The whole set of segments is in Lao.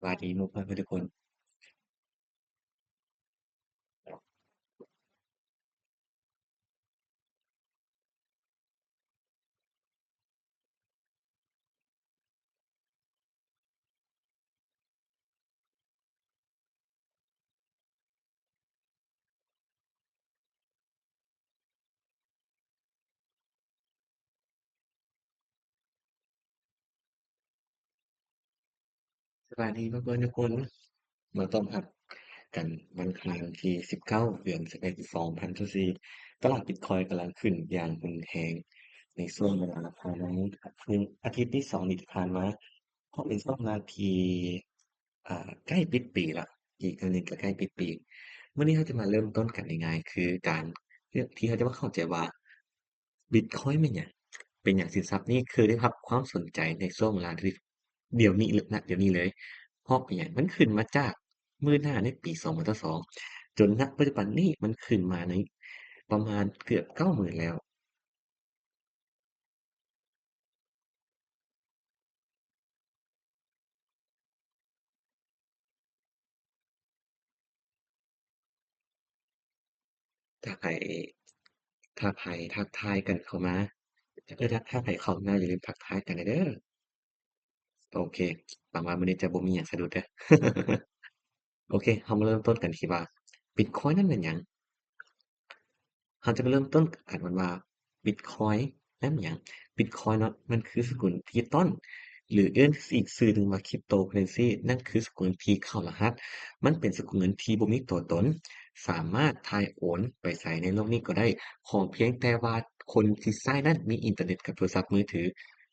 ບາຍດີໝູ່ເພື່ອນທຸກຄົນ. ສະບາຍດີເພື່ອນໆທຸກຄົນ, ມາຕ້ອນຮັບກັນວັນອັງຄານທີສິບເກົ້າ ເດືອນສິບເອັດ ສອງພັນຊາວສີ່. ຕະຫຼາດບິດຄອຍກຳລັງຂຶ້ນຢ່າງຮຸນແຮງໃນຊ່ວງເວລາພາຍໃນອາທິດ ອາທິດນີ້ ສອງອາທິດທີ່ຜ່ານມາ, ເພາະເປັນຊ່ວງເວລາທີ່ ອ່າ ໃກ້ປິດປີລະ, ອີກໜ້ອຍໜຶ່ງກໍໃກ້ປິດປີ. ມື້ນີ້ເຮົາຈະມາເລີ່ມຕົ້ນກັນງ່າຍໆ ຄືການທີ່ເຮົາຈະມາເຂົ້າໃຈວ່າ ບິດຄອຍແມ່ນຫຍັງ? ເປັນຫຍັງສິນຊັບນີ້ຄືໄດ້ຮັບຄວາມສົນໃຈໃນຊ່ວງເວລາທີ່ດຽວນີ້ ນະ ດຽວນີ້ເລີຍ? ເພາະເປັນຫຍັງ? ມັນຂຶ້ນມາຈາກມື້ໜ້າໃນປີສອງພັນຊາວສອງ ຈົນນະປັດຈຸບັນນີ້ມັນຂຶ້ນມາໃນປະມານເກືອບເກົ້າໝື່ນແລ້ວ. ຖ້າໃຜ ຖ້າໃຜທັກທາຍກັນເຂົ້າມາ ເອີ ຖ້າ ຖ້າໃຜເຂົ້າມາ ຢ່າລືມທັກທາຍກັນແດ່ເດີ. ໂອເຄ ຫວັງວ່າມື້ນີ້ຈະບໍ່ມີຫຍັງສະດຸດເດີ. ໂອເຄ ເຮົາມາເລີ່ມຕົ້ນກັນທີ່ວ່າ ບິດຄອຍນັ້ນແມ່ນຫຍັງ? ເຮົາຈະມາເລີ່ມຕົ້ນກັນວ່າ ບິດຄອຍນັ້ນແມ່ນຫຍັງ? ບິດຄອຍເນາະ ມັນຄືສະກຸນດິຈິຕອນ ຫຼື ເອີ້ນອີກຊື່ໜຶ່ງວ່າຄຣິບໂຕເຄີເຣນຊີ, ນັ້ນຄືສະກຸນທີ່ເຂົ້າລະຫັດ. ມັນເປັນສະກຸນເງິນທີ່ບໍ່ມີຕົວຕົນ, ສາມາດຖ່າຍໂອນໄປໃສໃນໂລກນີ້ກໍໄດ້, ຂໍພຽງແຕ່ວ່າຄົນທີ່ໃຊ້ນັ້ນມີອິນເຕີເນັດກັບໂທລະສັບມືຖື.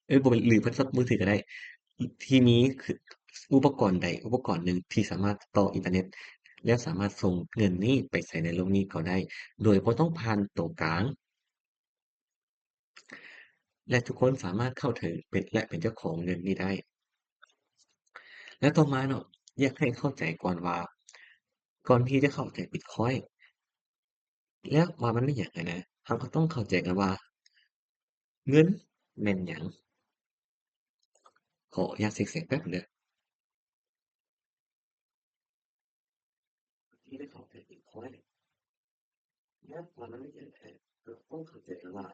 ເອີ ບໍ່ແມ່ນ ຫຼື ໂທລະສັບມືຖືກໍໄດ້ ທີ່ມີ ຄື ອຸປະກອນໃດອຸປະກອນໜຶ່ງທີ່ສາມາດຕໍ່ອິນເຕີເນັດ ແລ້ວສາມາດສົ່ງເງິນນີ້ໄປໃຊ້ໃນໂລກນີ້ກໍໄດ້ ໂດຍບໍ່ຕ້ອງຜ່ານໂຕກາງ ແລະ ທຸກຄົນສາມາດເຂົ້າເຖິງເປັນ ແລະ ເປັນເຈົ້າຂອງເງິນນີ້ໄດ້. ແລະ ຕໍ່ມາເນາະ ຢາກໃຫ້ເຂົ້າໃຈກ່ອນວ່າ ກ່ອນທີ່ຈະເຂົ້າໃຈບິດຄອຍ ແລ້ວວ່າມັນແມ່ນຫຍັງຫັ້ນນະ, ເຮົາກໍຕ້ອງເຂົ້າໃຈກັນວ່າ ເງິນແມ່ນຫຍັງ? ຂໍອະນຸຍາດເຊັກສຽງແປັບໜຶ່ງເດີ. ທີ່ໄດ້ເຂົ້າໃຈບິດຄອຍ ແລ້ວວ່າມັນແມ່ນຫຍັງ? ເຮົາກໍຕ້ອງເຂົ້າໃຈກັນວ່າ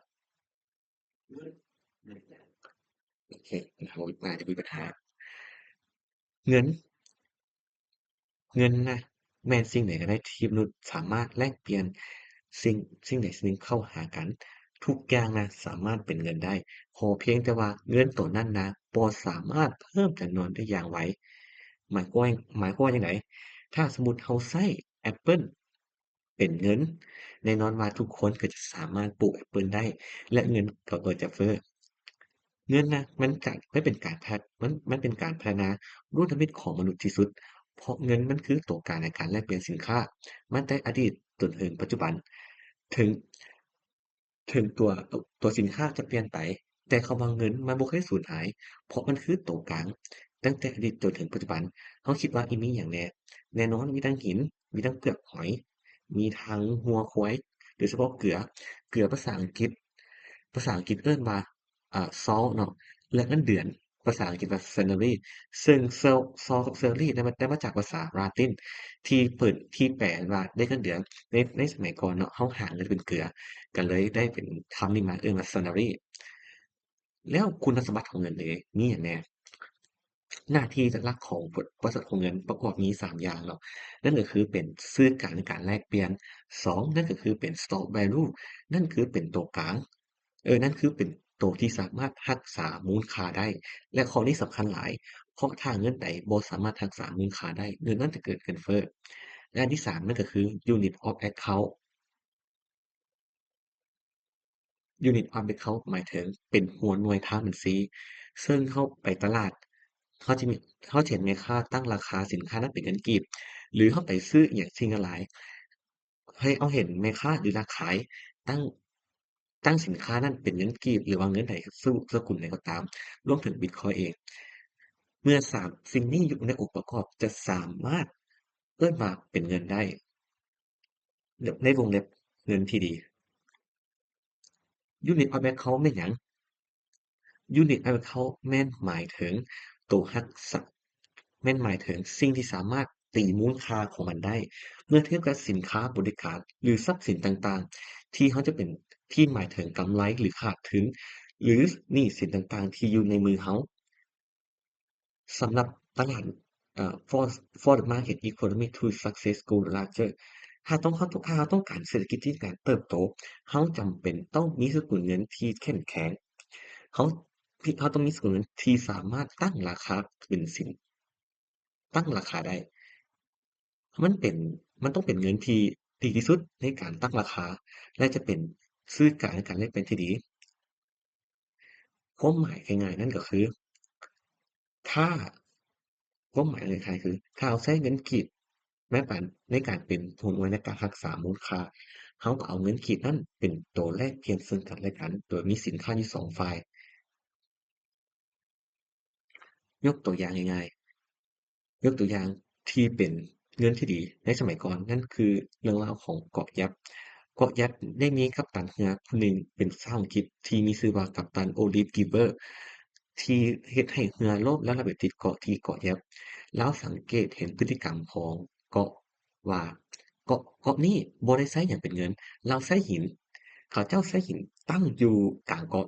ເງິນແມ່ນຫຍັງ? ໂອເຄ ເຮົາໜ້າຈະມີບັນຫາ. ເງິນ ເງິນນະ ແມ່ນສິ່ງໃດກໍໄດ້ທີ່ມະນຸດສາມາດແລກປ່ຽນສິ່ງ ສິ່ງໃດສິ່ງໜຶ່ງເຂົ້າຫາກັນ. ທຸກຢ່າງນະສາມາດເປັນເງິນໄດ້ ຂໍພຽງແຕ່ວ່າເງິນໂຕນັ້ນນະບໍ່ສາມາດເພີ່ມຈຳນວນໄດ້ຢ່າງໄວ. ໝາຍຄວາມ ໝາຍຄວາມວ່າຈັ່ງໃດ? ຖ້າສົມມຸດເຮົາໃຊ້ແອັບເປິ້ນ ເປັນເງິນ, ແນ່ນອນວ່າທຸກຄົນກໍຈະສາມາດປູກແອັບເປິ້ນໄດ້ ແລະ ເງິນກໍ ກໍຈະເຟີ້. ເງິນນະ ມັນກະ ມັນເປັນການພັດ ມັນ ມັນເປັນການພັດທະນາລົດທະມິດຂອງມະນຸດທີ່ສຸດ, ເພາະເງິນມັນຄືຕົວກາງໃນການແລກປ່ຽນສິນຄ້າ ມາແຕ່ອະດີດຈົນເຖິງປັດຈຸບັນ. ເຖິງ ເຖິງຕົວ ຕົວສິນຄ້າຈະປ່ຽນໄປ, ແຕ່ຄຳວ່າເງິນມັນບໍ່ເຄີຍສູນຫາຍ, ເພາະມັນຄືໂຕກາງ ຕັ້ງແຕ່ອະດີດຈົນເຖິງປັດຈຸບັນ. ເຮົາຄິດວ່າອີ່ມີຫຍັງແດ່? ແນ່ນອນມີທັງຫີນ, ມີທັງເປືອກຫອຍ, ມີທັງຫົວຄວາຍ, ໂດຍສະເພາະເກືອ. ເກືອພາສາອັງກິດ, ພາສາອັງກິດເອີ້ນວ່າ ອາ ຊອລເນາະ ແລະ ເງິນເດືອນ ພາສາອັງກິດວ່າ ແຊລາຣີ ເຊິ່ງ ຊອລ ຊອລ ກັບ ແຊລາຣີ ໄດ້ມາ ໄດ້ມາຈາກພາສາລາຕິນ ທີ່ເປີດ ທີ່ແປວ່າໄດ້ເງິນເດືອນ ໃນ ໃນສະໄໝກ່ອນເນາະ ເຮົາຫາເງິນເປັນເກືອ ກໍເລີຍໄດ້ເປັນຄຳນີ້ມາ ເອີ້ນວ່າ ແຊລາຣີ. ແລ້ວຄຸນນະສະບັດຂອງເງິນເດ ມີຫຍັງແດ່? ໜ້າທີ່ຫຼັກໆຂອງ ບໍລິສັດຂອງເງິນປະກອບມີສາມຢ່າງເນາະ, ນັ້ນກໍຄືເປັນສື່ກາງໃນການແລກປ່ຽນ, ສອງ ນັ້ນກໍຄືເປັນ ສະຕັອກແວລູ ນັ້ນຄືເປັນຕົວກາງ, ເອີ ນັ້ນຄືເປັນໂຕທີ່ສາມາດຮັກສາມູນຄ່າໄດ້ ແລະ ຂໍ້ນີ້ສຳຄັນຫຼາຍ ເພາະຖ້າເງິນໃດບໍ່ສາມາດຮັກສາມູນຄ່າໄດ້ ເງິນນັ້ນຈະເກີດເງິນເຟີ້. ແລະ ອັນທີສາມ ນັ້ນກໍຄື unit of account. Unit of account ໝາຍເຖິງເປັນຫົວໜ່ວຍທາງບັນຊີ, ເຊິ່ງເຮົາໄປຕະຫຼາດ ເຮົາຈະມີ ເຮົາຈະເຫັນແມ່ຄ້າຕັ້ງລາຄາສິນຄ້ານັ້ນເປັນເງິນກີບ ຫຼື ເຮົາໄປຊື້ອີ່ຫຍັງສິ່ງຫຼາຍ ໃຫ້ເຮົາເຫັນແມ່ຄ້າ ຫຼື ນັກຂາຍຕັ້ງ ຕັ້ງສິນຄ້ານັ້ນເປັນເງິນກີບ ຫຼືວ່າເງິນໃດສະ ສະກຸນໃດກໍຕາມ ລວມເຖິງບິດຄອຍເອງ. ເມື່ອສາມສິ່ງນີ້ຢູ່ໃນອົງປະກອບ ຈະສາມາດເອີ້ນວ່າເປັນເງິນໄດ້ ໃນວົງເລັບເງິນທີ່ດີ. Unit of account ແມ່ນຫຍັງ? Unit of account ແມ່ນໝາຍເຖິງໂຕຮັກສາ ແມ່ນໝາຍເຖິງສິ່ງທີ່ສາມາດຕີມູນຄ່າຂອງມັນໄດ້ ເມື່ອທຽບກັບສິນຄ້າ, ບໍລິການ ຫຼື ຊັບສິນຕ່າງໆ ທີ່ເຮົາຈະເປັນ, ທີ່ໝາຍເຖິງກຳໄລ ຫຼື ຂາດທຶນ ຫຼື ໜີ້ສິນຕ່າງໆ ທີ່ຢູ່ໃນມືເຮົາ. ສຳລັບຕະຫຼາດ, ເອີ່, for, for the market economy to success grow larger ຖ້າຕ້ອງ, ຖ້າເຮົາຕ້ອງການເສດຖະກິດທີ່ມີການເຕີບໂຕ, ເຮົາຈຳເປັນຕ້ອງມີສະກຸນເງິນທີ່ເຂັ້ມແຂງ. ເຮົາ, ເຮົາຕ້ອງມີສະກຸນເງິນທີ່ສາມາດຕັ້ງລາຄາເປັນສິນ, ຕັ້ງລາຄາໄດ້. ມັນເປັນ, ມັນຕ້ອງເປັນເງິນທີ່ດີທີ່ສຸດໃນການຕັ້ງລາຄາ ແລະ ຈະເປັນສື່ກາງໃນການແລກປ່ຽນທີ່ດີ. ຄວາມໝາຍງ່າຍໆນັ້ນກໍຄື ຖ້າ, ຄວາມໝາຍງ່າຍໆຄື ຖ້າເຮົາໃຊ້ເງິນກີບໃນການ, ໃນການເປັນຫົວໜ່ວຍໃນການຮັກສາມູນຄ່າ, ເຮົາກໍເອົາເງິນກີບນັ້ນເປັນຕົວແລກປ່ຽນເຊິ່ງກັນແລະກັນ ໂດຍມີສິນຄ້າຢູ່ສອງຝ່າຍ. ຍົກຕົວຢ່າງງ່າຍໆ, ຍົກຕົວຢ່າງທີ່ເປັນເງິນທີ່ດີໃນສະໄໝກ່ອນ, ນັ້ນຄືເລື່ອງລາວຂອງເກາະແຢັບ. ເກາະແຢັບໄດ້ມີກັບຕັນເຮືອຜູ້ໜຶ່ງເປັນຊາວອັງກິດທີ່ມີຊື່ວ່າກັບຕັນໂອລິຟ ກິລເວີ ທີ່ເຮັດໃຫ້ເຮືອລົ້ມແລ້ວລະໄປຕິດເກາະທີ່ເກາະແຢັບ. ລາວສັງເກດເຫັນພຶດຕິກຳຂອງເກາະ ວ່າເກາະ, ເກາະນີ້ບໍ່ໄດ້ໃຊ້ຫຍັງເປັນເງິນ, ລາວໃຊ້ຫີນ. ເຂົາເຈົ້າໃຊ້ຫີນຕັ້ງຢູ່ກາງເກາະ,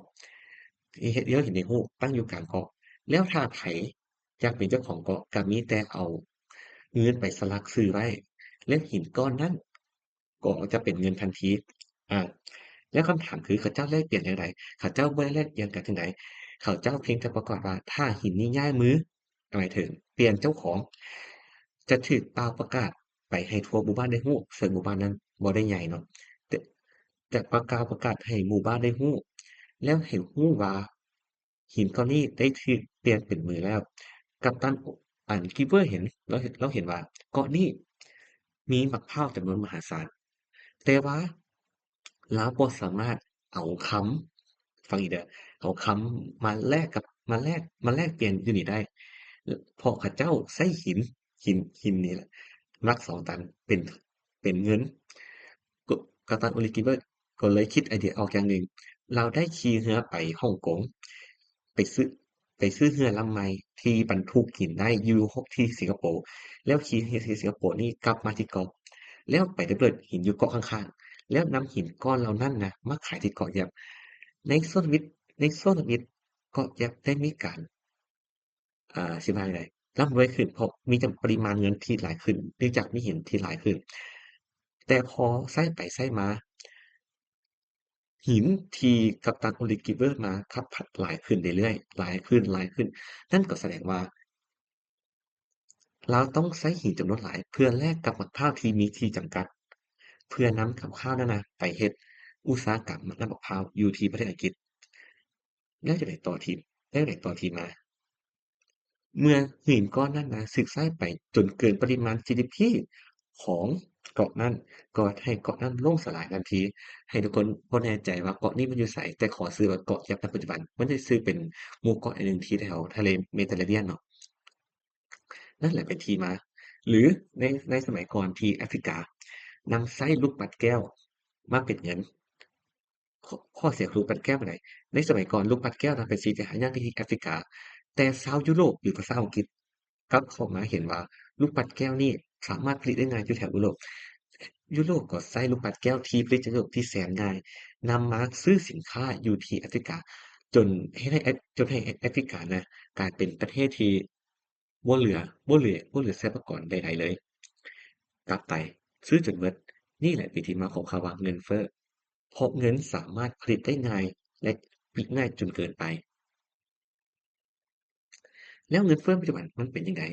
ເຮັດ, ເຮັດໃຫ້ເຫັນໃນຮູບ, ຕັ້ງຢູ່ກາງເກາະ. ແລ້ວຖ້າໃຜຢາກເປັນເຈົ້າຂອງເກາະ, ກໍມີແຕ່ເອົາເງິນໄປສະຫຼັກຊື່ໄວ້, ແລ້ວຫີນກ້ອນນັ້ນກໍຈະເປັນເງິນທັນທີ. ອາ, ແລ້ວຄຳຖາມຄື ເຂົາເຈົ້າແລກປ່ຽນຈັ່ງໃດ? ເຂົາເຈົ້າບໍ່ໄດ້ແລກປ່ຽນກັນຈັ່ງໃດ. ເຂົາເຈົ້າພຽງແຕ່ປະກາດວ່າ ຖ້າຫີນນີ້ຍ້າຍມື, ໝາຍເຖິງປ່ຽນເຈົ້າຂອງ, ຈະຖືກປ່າວປະກາດໄປໃຫ້ທົ່ວໝູ່ບ້ານໄດ້ຮູ້, ເຊິ່ງໝູ່ບ້ານນັ້ນບໍ່ໄດ້ໃຫຍ່ເນາະ, ຈະ, ຈະປະກາດ, ປະກາດໃຫ້ໝູ່ບ້ານໄດ້ຮູ້ ແລ້ວໃຫ້ຮູ້ວ່າຫີນກ້ອນນີ້ໄດ້ຖືກປ່ຽນເປັນມືແລ້ວ. ກັບຕັນ, ອັນ ກິລເວີເຫັນ, ລາວເຫັນ, ລາວເຫັນວ່າເກາະນີ້ມີໝາກພ້າວຈຳນວນມະຫາສານ, ແຕ່ວ່າລາວບໍ່ສາມາດເອົາຄຳ, ຟັງອີກເດີ, ເອົາຄຳມາແລກກັບ, ມາແລກ, ມາແລກປ່ຽນຢູ່ນີ້ໄດ້, ເພາະເຂົາເຈົ້າໃຊ້ຫີນ, ຫີນ, ຫີນນີ້ແຫຼະ ໜັກສອງຕັນ ເປັນ, ເປັນເງິນ. ກໍ, ກັບຕັນ ໂອລິຟ ກິລເວີ ກໍເລີຍຄິດໄອເດຍອອກຢ່າງໜຶ່ງ. ລາວໄດ້ຂີ່ເຮືອໄປຮົງກົງ, ໄປຊື້, ໄປຊື້ເຮືອລຳໃໝ່ທີ່ບັນທຸກຫີນໄດ້ຢູ່ທີ່ສິງກະໂປ, ແລ້ວຂີ່ເຮືອທີ່ສິງກະໂປນີ້ກັບມາທີ່ເກາະ, ແລ້ວໄປລະເບີດຫີນຢູ່ເກາະຂ້າງໆ, ແລ້ວນຳຫີນກ້ອນເຫຼົ່ານັ້ນນະມາຂາຍທີ່ເກາະແຢັບ. ໃນໂຊນທຳອິດ, ໃນໂຊນທຳອິດ ເກາະແຢັບໄດ້ມີການ ອ່າ ຊິວ່າຈັ່ງໃດ, ລ່ຳລວຍຂຶ້ນ ເພາະມີຈຳ, ປະລິມານເງິນທີ່ຫຼາຍຂຶ້ນ ເນື່ອງຈາກມີຫີນທີ່ຫຼາຍຂຶ້ນ. ແຕ່ພໍໃຊ້ໄປໃຊ້ມາ, ຫີນທີ່ກັບຕັນ ໂອລິຟ ກິລເວີ ມາຂັບພັດຫຼາຍຂຶ້ນເລື້ອຍໆ, ຫຼາຍຂຶ້ນ, ຫຼາຍຂຶ້ນ. ນັ້ນກໍສະແດງວ່າ ລາວຕ້ອງໃຊ້ຫີນຈຳນວນຫຼາຍ ເພື່ອແລກກັບໝາກພ້າວທີ່ມີທີ່ຈຳກັດ, ເພື່ອນຳກັບຂ້າວນັ້ນນະໄປເຮັດອຸດສາຫະກຳນ້ຳໝາກພ້າວຢູ່ທີ່ປະເທດອັງກິດ. ແລ້ວຈັ່ງໃດຕໍ່ທີ, ແລ້ວຈັ່ງໃດຕໍ່ທີມາ? ເມື່ອຫີນກ້ອນນັ້ນນະຖືກໃຊ້ໄປຈົນເກີນປະລິມານ ຈີດີພີ ຂອງເກາະນັ້ນ, ກໍເຮັດໃຫ້ເກາະນັ້ນລົ້ມສະຫຼາຍທັນທີ. ໃຫ້ທຸກຄົນບໍ່ແນ່ໃຈວ່າເກາະນີ້ມັນຢູ່ໃສ, ແຕ່ຂໍຊື່ວ່າເກາະແຢັບໃນປັດຈຸບັນ, ມັນໄດ້ຊື່ເປັນໝູ່ເກາະອັນໜຶ່ງທີ່ແຖວທະເລເມດີເຕເຣເນຍນເນາະ. ນັ້ນແຫຼະເປັນທີ່ມາ. ຫຼືໃນ, ໃນສະໄໝກ່ອນທີ່ແອຟຣິການຳໃຊ້ລູກປັດແກ້ວມາເປັນເງິນ. ຂໍ້, ຂໍ້ເສຍຂອງລູກປັດແກ້ວແມ່ນໃດ? ໃນສະໄໝກ່ອນ ລູກປັດແກ້ວນະເປັນສິ່ງທີ່ຫາຍາກທີ່ສຸດໃນແອຟຣິກາ, ແຕ່ຊາວຢູໂຣບ ຫຼື ພາສາອັງກິດ ກັບເຂົ້າມາເຫັນວ່າລູກປັດແກ້ວນີ້ສາມາດຜະລິດໄດ້ງ່າຍຢູ່ແຖວຢູໂຣບ. ຢູໂຣບກໍໃຊ້ລູກປັດແກ້ວທີ່ຜະລິດຈາກຢູໂຣບທີ່ແສນງ່າຍ ນຳມາຊື້ສິນຄ້າຢູ່ທີ່ແອຟຣິກາ, ຈົນເຮັດໃຫ້ແອ, ຈົນໃຫ້ແອຟ, ແອຟຣິການະກາຍເປັນປະເທດທີ່ ບໍ່ເຫຼືອ, ບໍ່ເຫຼືອ, ບໍ່ເຫຼືອຊັບພະຍາກອນໃດໆເລີຍ. ກັບໄປ, ຊື້ຈົນໝົດ. ນີ້ແຫຼະເປັນທີ່ມາຂອງຄຳວ່າເງິນເຟີ້, ເພາະເງິນສາມາດຜະລິດໄດ້ງ່າຍ ແລະ ຜະລິດງ່າຍຈົນເກີນໄປ. ແລ້ວເງິນເຟີ້ປັດຈຸບັນມັນເປັນຈັ່ງໃດ?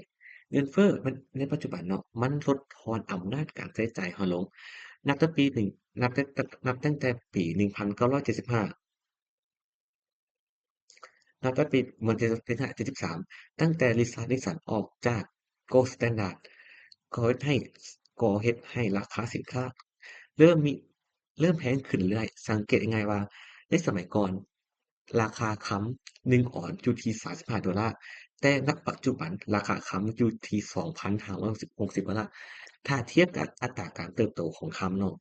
ເງິນເຟີ້ມັນ ໃນປັດຈຸບັນເນາະ, ມັນລົດທອນອຳນາດການໃຊ້ຈ່າຍເຮົາລົງ. ນັບແຕ່ປີໜຶ່ງ, ນັບແຕ່, ນັບຕັ້ງແຕ່ປີໜຶ່ງພັນເກົ້າຮ້ອຍເຈັດສິບຫ້າ ນັບແຕ່ປີ ເມື່ອປີ ປີ ເຈັດສິບສາມ ຕັ້ງແຕ່ Richard Nixon ອອກຈາກ Gold Standard ກໍເຮັດໃຫ້ ກໍເຮັດໃຫ້ລາຄາສິນຄ້າເລີ່ມມີ ເລີ່ມແພງຂຶ້ນເລື້ອຍ. ສັງເກດງ່າຍໆວ່າ ໃນສະໄໝກ່ອນ ລາຄາຄຳໜຶ່ງອອນຢູ່ທີ່ ສາມສິບຫ້າໂດລາ, ແຕ່ ນະ ປັດຈຸບັນ ລາຄາຄຳຢູ່ທີ່ ສອງພັນຫ້າຮ້ອຍຫົກສິບໂດລາ. ຖ້າທຽບກັບອັດຕາການເຕີບໂຕຂອງຄຳເນາະ,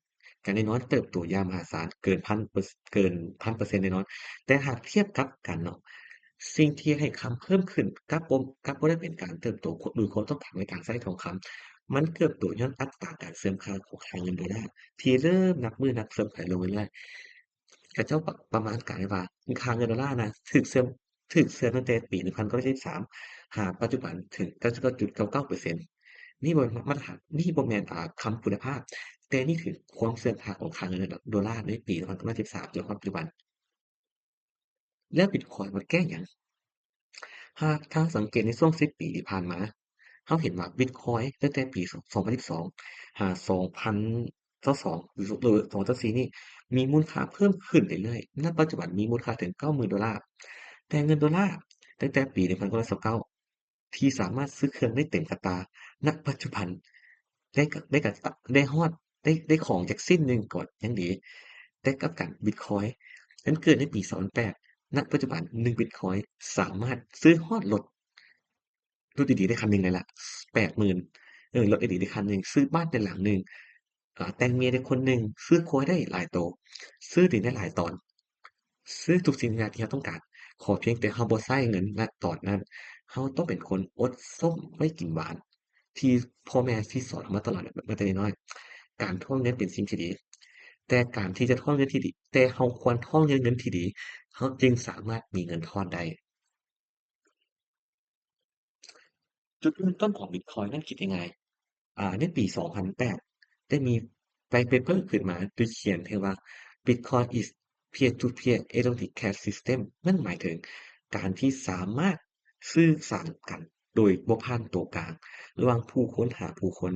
ກະແນ່ນອນເຕີບໂຕຢ່າງມະຫາສານ ເກີນພັນເປີເຊັນ ເກີນພັນເປີເຊັນແນ່ນອນ. ແຕ່ຫາກທຽບກັບກັນເນາະ, ສິ່ງທີ່ໃຫ້ຄຳເພີ່ມຂຶ້ນກັບບໍ່ ກັບບໍ່ໄດ້ເປັນການເຕີບໂຕໂດຍຄວາມຕ້ອງການໃນການໃຊ້ທອງຄຳ, ມັນເຕີບໂຕຍ້ອນອັດຕາການເສື່ອມຄ່າຂອງຄ່າເງິນໂດລາທີ່ເລີ່ມນັບມື້ນັບເສື່ອມຖອຍລົງເລື້ອຍໆ. ເຂົາເຈົ້າປະ ປະມານການໄວ້ວ່າ ຄ່າເງິນໂດລານະ ຖືກເສື່ອມ ຖືກເສື່ອມຕັ້ງແຕ່ປີໜຶ່ງພັນເກົ້າຮ້ອຍເຈັດສິບສາມ ຫາປັດຈຸບັນເຖິງເກົ້າສິບເກົ້າຈຸດເກົ້າເກົ້າເປີເຊັນ. ນີ້ບໍ່ແມ່ນມາດຕະຖານ ນີ້ບໍ່ແມ່ນ ອ່າ ຄຳຄຸນນະພາບ, ແຕ່ນີ້ຄືຄວາມເສື່ອມຄ່າຂອງຄ່າເງິນໂດລາໃນປີໜຶ່ງພັນເກົ້າຮ້ອຍເຈັດສິບສາມ ຈົນຮອດປັດຈຸບັນ. ແລ້ວບິດຄອຍມັນແກ້ຫຍັງ? ຫາກຖ້າສັງເກດໃນຊ່ວງສິບປີທີ່ຜ່ານມາ, ເຮົາເຫັນວ່າບິດຄອຍຕັ້ງແຕ່ປີສອງພັນສິບສອງ ຫາສອງພັນຊາວສອງ ຫຼື ສອງພັນຊາວສີ່ນີ້ ມີມູນຄ່າເພີ່ມຂຶ້ນເລື້ອຍໆ, ນະປັດຈຸບັນມີມູນຄ່າເຖິງເກົ້າໝື່ນໂດລາ. ແຕ່ເງິນໂດລາຕັ້ງແຕ່ປີໜຶ່ງພັນເກົ້າຮ້ອຍຊາວເກົ້າ ທີ່ສາມາດຊື້ເຄື່ອງໄດ້ເຕັມອັດຕາ ນະປັດຈຸບັນໄດ້ ໄດ້ ໄດ້ຮອດ ໄດ້ ໄດ້ຂອງຈັກຊິ້ນໜຶ່ງກໍຍັງດີ. ແຕ່ກັບກັນ ບິດຄອຍ ມັນເກີດໃນປີສອງພັນແປດ ນະປັດຈຸບັນໜຶ່ງບິດຄອຍສາມາດຊື້ຮອດລົດ ລົດດີໆໄດ້ຄັນໜຶ່ງເລີຍລະ ແປດໝື່ນ ເອີ ລົດດີໆໄດ້ຄັນໜຶ່ງ, ຊື້ບ້ານໄດ້ຫຼັງໜຶ່ງ, ເອີ ແຕ່ງເມຍໄດ້ຄົນໜຶ່ງ, ຊື້ຄວາຍໄດ້ຫຼາຍໂຕ, ຊື້ດິນໄດ້ຫຼາຍຕອນ, ຊື້ທຸກສິ່ງທຸກຢ່າງທີ່ເຮົາຕ້ອງການ. ຂໍພຽງແຕ່ເຮົາບໍ່ໃຊ້ເງິນ ນະ ຕອນນັ້ນ, ເຮົາຕ້ອງເປັນຄົນອົດສົມໄວ້ກິນຫວານ ທີ່ພໍ່ແມ່ທີ່ສອນເຮົາມາຕະຫຼອດມາແຕ່ນ້ອຍ. ການຖອນເງິນເປັນສິ່ງທີ່ດີ, ແຕ່ການທີ່ຈະຖອນເງິນທີ່ດີ, ແຕ່ເຮົາຄວນຖອນເງິນ ເງິນທີ່ດີ, ເຮົາຈຶ່ງສາມາດມີເງິນຖອນໄດ້. ຈຸດເລີ່ມຕົ້ນຂອງບິດຄອຍນັ້ນຄິດງ່າຍໆ ອາ ໃນປີສອງພັນແປດ ໄດ້ມີໄວເປເປີຂຶ້ນມາໂດຍຂຽນເຖິງວ່າ Bitcoin is peer to peer electronic cash system ນັ້ນໝາຍເຖິງການທີ່ສາມາດສື່ສານກັນໂດຍບໍ່ຜ່ານຕົວກາງ ລະຫວ່າງຜູ້ຄົນຫາຜູ້ຄົນ.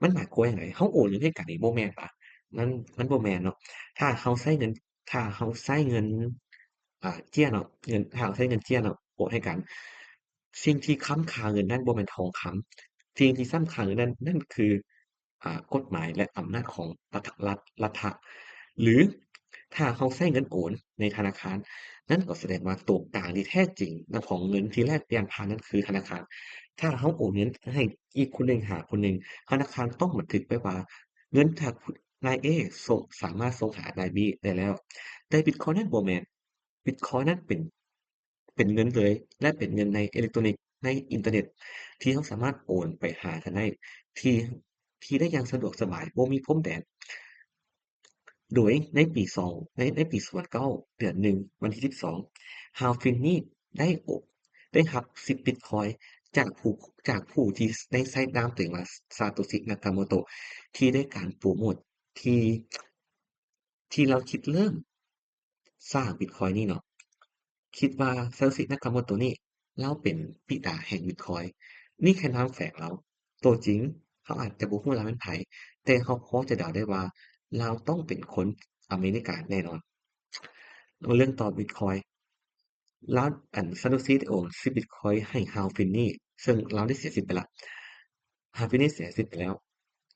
ມັນໝາຍຄວາມວ່າຫຍັງ? ເຮົາໂອນເງິນໃຫ້ກັນນີ້ບໍ່ແມ່ນປະ? ມັນ ມັນບໍ່ແມ່ນເນາະ. ຖ້າເຮົາໃຊ້ເງິນ ຖ້າເຮົາໃຊ້ເງິນ ອ່າ ເຈ້ຍເນາະ ເງິນ ຖ້າເຮົາໃຊ້ເງິນເຈ້ຍເນາະ ໂອນໃຫ້ກັນ, ສິ່ງທີ່ຄ້ຳຄ່າເງິນນັ້ນບໍ່ແມ່ນທອງຄຳ, ສິ່ງທີ່ຄ້ຳຄ່າເງິນນັ້ນ ນັ້ນຄື ອ່າ ກົດໝາຍ ແລະ ອຳນາດຂອງລັດ ລັດ ລັດຖະ ຫຼື ຖ້າເຮົາໃຊ້ເງິນໂອນໃນທະນາຄານ, ນັ້ນກໍສະແດງວ່າຕົວກາງທີ່ແທ້ຈິງນຳຂອງເງິນທີ່ແລກປ່ຽນຜ່ານນັ້ນຄືທະນາຄານ. ຖ້າເຮົາໂອນເງິນໃຫ້ອີກຄົນໜຶ່ງຫາຄົນໜຶ່ງ, ທະນາຄານຕ້ອງບັນທຶກໄວ້ວ່າເງິນຈາກນາຍ A ສົ່ງ ສາມາດສົ່ງຫານາຍ B ໄດ້ແລ້ວ. ແຕ່ Bitcoin ນັ້ນບໍ່ແມ່ນ. Bitcoin ນັ້ນເປັນ ເປັນເງິນເລີຍ ແລະ ເປັນເງິນໃນເອເລັກໂຕນິກ ໃນອິນເຕີເນັດ ທີ່ເຮົາສາມາດໂອນໄປຫາກັນໄດ້ ທີ່ ທີ່ໄດ້ຢ່າງສະດວກສະບາຍ ບໍ່ມີພົມແດນ. ໂດຍໃນປີສອງ ໃນ ໃນປີສອງພັນເກົ້າ ເດືອນໜຶ່ງ ວັນທີສິບສອງ ຮາວຟິນນີ ໄດ້ໂອ ໄດ້ຮັບສິບບິດຄອຍຈາກຜູ້ ຈາກຜູ້ທີ່ໄດ້ໃຊ້ນາມຕົວເອງວ່າ ຊາໂຕຊິ ນາກາໂມໂຕ ທີ່ໄດ້ການໂປຣໂມດ ທີ່ ທີ່ລາວຄິດເລີ່ມສ້າງບິດຄອຍນີ້ເນາະ. ຄິດວ່າ ຊາໂຕຊິ ນາກາໂມໂຕ ນີ້ ລາວເປັນບິດາແຫ່ງບິດຄອຍ. ນີ້ແຄ່ນາມແຝງລາວ. ໂຕຈິງ ເຮົາອາດຈະບໍ່ຮູ້ລາວແມ່ນໃຜ, ແຕ່ເຮົາພໍຈະເດົາໄດ້ວ່າລາວຕ້ອງເປັນຄົນອາເມລິກາແນ່ນອນ. ເລື່ອງຕໍ່ບິດຄອຍ ລາວ ອັນ ຊາໂຕຊິ ໄດ້ໂອນສິບບິດຄອຍໃຫ້ ຮາວ ຟິນນີ ເຊິ່ງລາວໄດ້ເສຍຊີວິດໄປລະ. ຮາວ ຟິນນີ ເສຍຊີວິດໄປແລ້ວ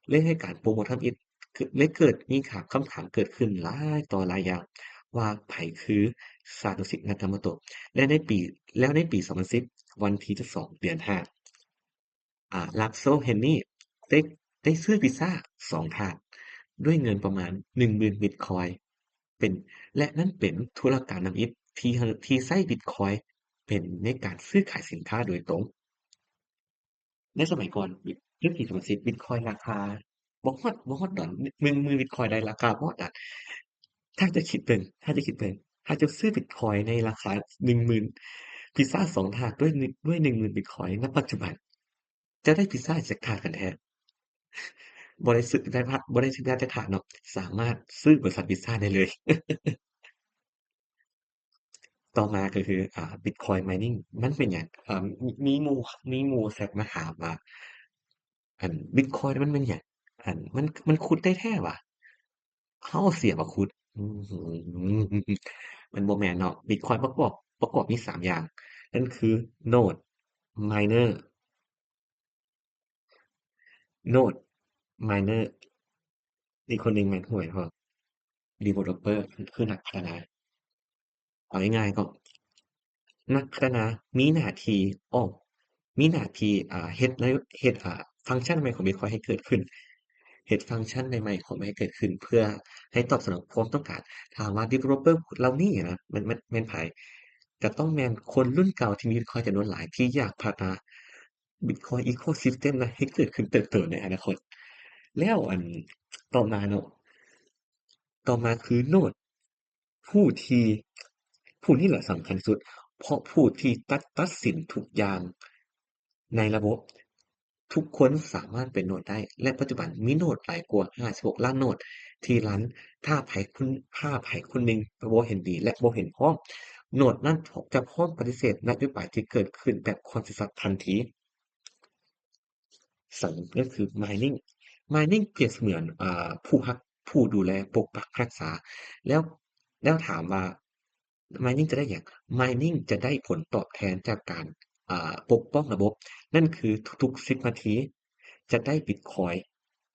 ເລີຍໃຫ້ການໂປຣໂມດທຳອິດ ເລີຍເກີດມີຄຳຖາມເກີດຂຶ້ນຫຼາຍຕໍ່ຫຼາຍຢ່າງວ່າໃຜຄື ຊາໂຕຊິ ນາກາໂມໂຕ ແລະ ໃນປີ ແລ້ວໃນປີສອງພັນສິບ ວັນທີສິບສອງ ເດືອນຫ້າ ອາ ລາໂຊ ເຮນນີ ໄດ້ ໄດ້ຊື້ພິຊາສອງຖາດດ້ວຍເງິນປະມານໜຶ່ງໝື່ນບິດຄອຍ ເປັນ ແລະ ນັ້ນເປັນທຸລະການທຳອິດທີ່ ທີ່ໃຊ້ບິດຄອຍເປັນໃນການຊື້ຂາຍສິນຄ້າໂດຍຕົງ. ໃນສະໄໝກ່ອນ ເດືອນ ປີສອງພັນສິບ ບິດຄອຍລາຄາບໍ່ຮອດ ບໍ່ຮອດດອນ ໜຶ່ງໝື່ນບິດຄອຍໄດ້ ລາຄາບໍ່ຮອດດອນ. ຖ້າຈະຄິດເບິ່ງ ຖ້າຈະຄິດເບິ່ງ ຖ້າເຈົ້າຊື້ບິດຄອຍໃນລາຄາໜຶ່ງໝື່ນ ພິຊາສອງຖາດດ້ວຍ ດ້ວຍໜຶ່ງໝື່ນບິດຄອຍ ນະປັດຈຸບັນ ເຈົ້າໄດ້ພິຊາຈັກຖາດກັນແທ້? ບໍ່ໄດ້ຊື້ ໄດ້ພະ ບໍ່ໄດ້ຊື້ພິຊາຈັກຖາດເນາະ, ສາມາດຊື້ບໍລິສັດພິຊາໄດ້ເລີຍ. ຕໍ່ມາກໍຄື ອ່າ Bitcoin Mining ມັນເປັນຫຍັງ? ອ່າ ມີ ມີໝູ່ ມີໝູ່ແຊັດມາຖາມວ່າ ອັນ Bitcoin ມັນແມ່ນຫຍັງ? ອັນ ມັນ ມັນຂຸດໄດ້ແທ້ຫວາ? ເຮົາເອົາເສຍມາຂຸດ. ອືມ ມັນບໍ່ແມ່ນເນາະ. Bitcoin ປະກອບ ປະກອບມີສາມຢ່າງ, ນັ້ນຄື Node, Miner, Node, Miner ອີກຄົນໜຶ່ງແມ່ນຫວຍ Developer ຄືນັກພັດທະນາ. ເອົາງ່າຍໆ ກໍນັກພັດທະນາມີໜ້າທີ່ອອກ ມີໜ້າທີ່ ອ່າ ເຮັດ ເຮັດ ອ່າ ຟັງຊັນໃໝ່ຂອງ Bitcoin ໃຫ້ເກີດຂຶ້ນ, ເຮັດຟັງຊັນໃໝ່ໆຂອງມັນໃຫ້ເກີດຂຶ້ນ ເພື່ອໃຫ້ຕອບສະໜອງຄວາມຕ້ອງການ. ຖາມວ່າ Developer ເຫຼົ່ານີ້ນະ ແມ່ນ ແມ່ນ ແມ່ນໃຜ? ກໍຕ້ອງແມ່ນຄົນລຸ້ນເກົ່າທີ່ມີ Bitcoin ຈຳນວນຫຼາຍ ທີ່ຢາກພັດທະນາ Bitcoin Ecosystem ນະ ໃຫ້ເກີດຂຶ້ນເຕີບໂຕໃນອະນາຄົດ. ແລ້ວອັນຕໍ່ມາເນາະ ຕໍ່ມາຄືໂນດ ຜູ້ທີ່ ຜູ້ນີ້ແຫຼະສຳຄັນສຸດ ເພາະຜູ້ທີ່ຕັດ ຕັດສິນທຸກຢ່າງໃນລະບົບ ທຸກຄົນສາມາດເປັນໂນດໄດ້ ແລະ ປັດຈຸບັນມີໂນດຫຼາຍກວ່າຫ້າສິບຫົກລ້ານໂນດທີ່ຣັນ. ຖ້າໃຜຄົນ ຖ້າໃຜຄົນໜຶ່ງບໍ່ເຫັນດີ ແລະ ບໍ່ເຫັນພ້ອມ, ໂນດນັ້ນຈະພ້ອມປະຕິເສດນະໂຍບາຍທີ່ເກີດຂຶ້ນແບບຄວາມເສັດສັດທັນທີ. ສາມ ກໍຄື mining. Mining ປຽບສະເໝືອນ ອາ ຜູ້ຮັກ ຜູ້ດູແລ ປົກປັກ ຮັກສາ. ແລ້ວ ແລ້ວຖາມວ່າ mining ຈະໄດ້ຫຍັງ? Mining ຈະໄດ້ຜົນຕອບແທນຈາກການ ອາ ປົກປ້ອງລະບົບ, ນັ້ນຄືທຸກໆສິບນາທີຈະໄດ້ Bitcoin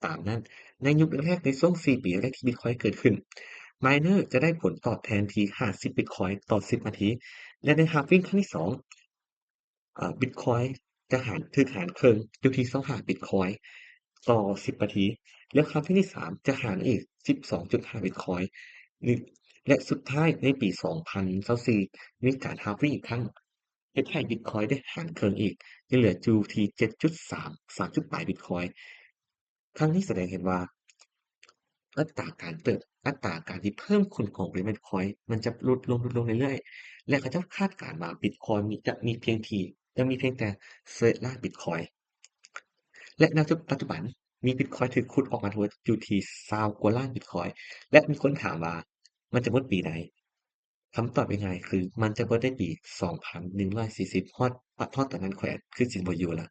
ຕາມນັ້ນ. ໃນຍຸກແລກໆ ໃນຊ່ວງສີ່ປີແລກທີ່ Bitcoin ເກີດຂຶ້ນ, miner ຈະໄດ້ຜົນຕອບແທນທີ່ຫ້າສິບ Bitcoin ຕໍ່ສິບນາທີ ແລະ ໃນ halving ຄັ້ງທີສອງ ອາ Bitcoin ຈະຫານ ຖືກຫານເຄິ່ງຢູ່ທີ່ຊາວຫ້າ Bitcoin ຕໍ່ສິບນາທີ ແລ້ວຄັ້ງທີສາມຈະຫານອີກສິບສອງຈຸດຫ້າ Bitcoin ນີ້ ແລະ ສຸດທ້າຍໃນປີສອງພັນຊາວສີ່ ມີການ halving ອີກຄັ້ງ ເຮັດໃຫ້ Bitcoin ໄດ້ຫານເຄິ່ງອີກ ຍັງເຫຼືອຢູ່ທີ່ເຈັດຈຸດສາມ ສາມຈຸດປາຍ Bitcoin. ຄັ້ງນີ້ສະແດງເຫັນວ່າອັດຕາການເຕີບ ອັດຕາການທີ່ເພີ່ມຂຶ້ນຂອງປະລິມານ Bitcoin ມັນຈະຫຼຸດລົງ ຫຼຸດລົງເລື້ອຍໆ ແລະ ເຂົາເຈົ້າຄາດການວ່າ Bitcoin ມີ ຈະມີພຽງທີ່ ຈະມີພຽງແຕ່ສິບເອັດລ້ານ Bitcoin ແລະ ນະ ປັດຈຸບັນມີ Bitcoin ຖືກຂຸດອອກມາທັງໝົດຢູ່ທີ່ຊາວກວ່າລ້ານ Bitcoin ແລະ ມີຄົນຖາມວ່າມັນຈະໝົດປີໃດ? ຄຳຕອບງ່າຍໆຄື ມັນຈະເບິດໃນປີສອງພັນໜຶ່ງຮ້ອຍສີ່ສິບ ຮອດ ຮອດຕອນນັ້ນຂ້ອຍຄືຊິບໍ່ຢູ່ລະ.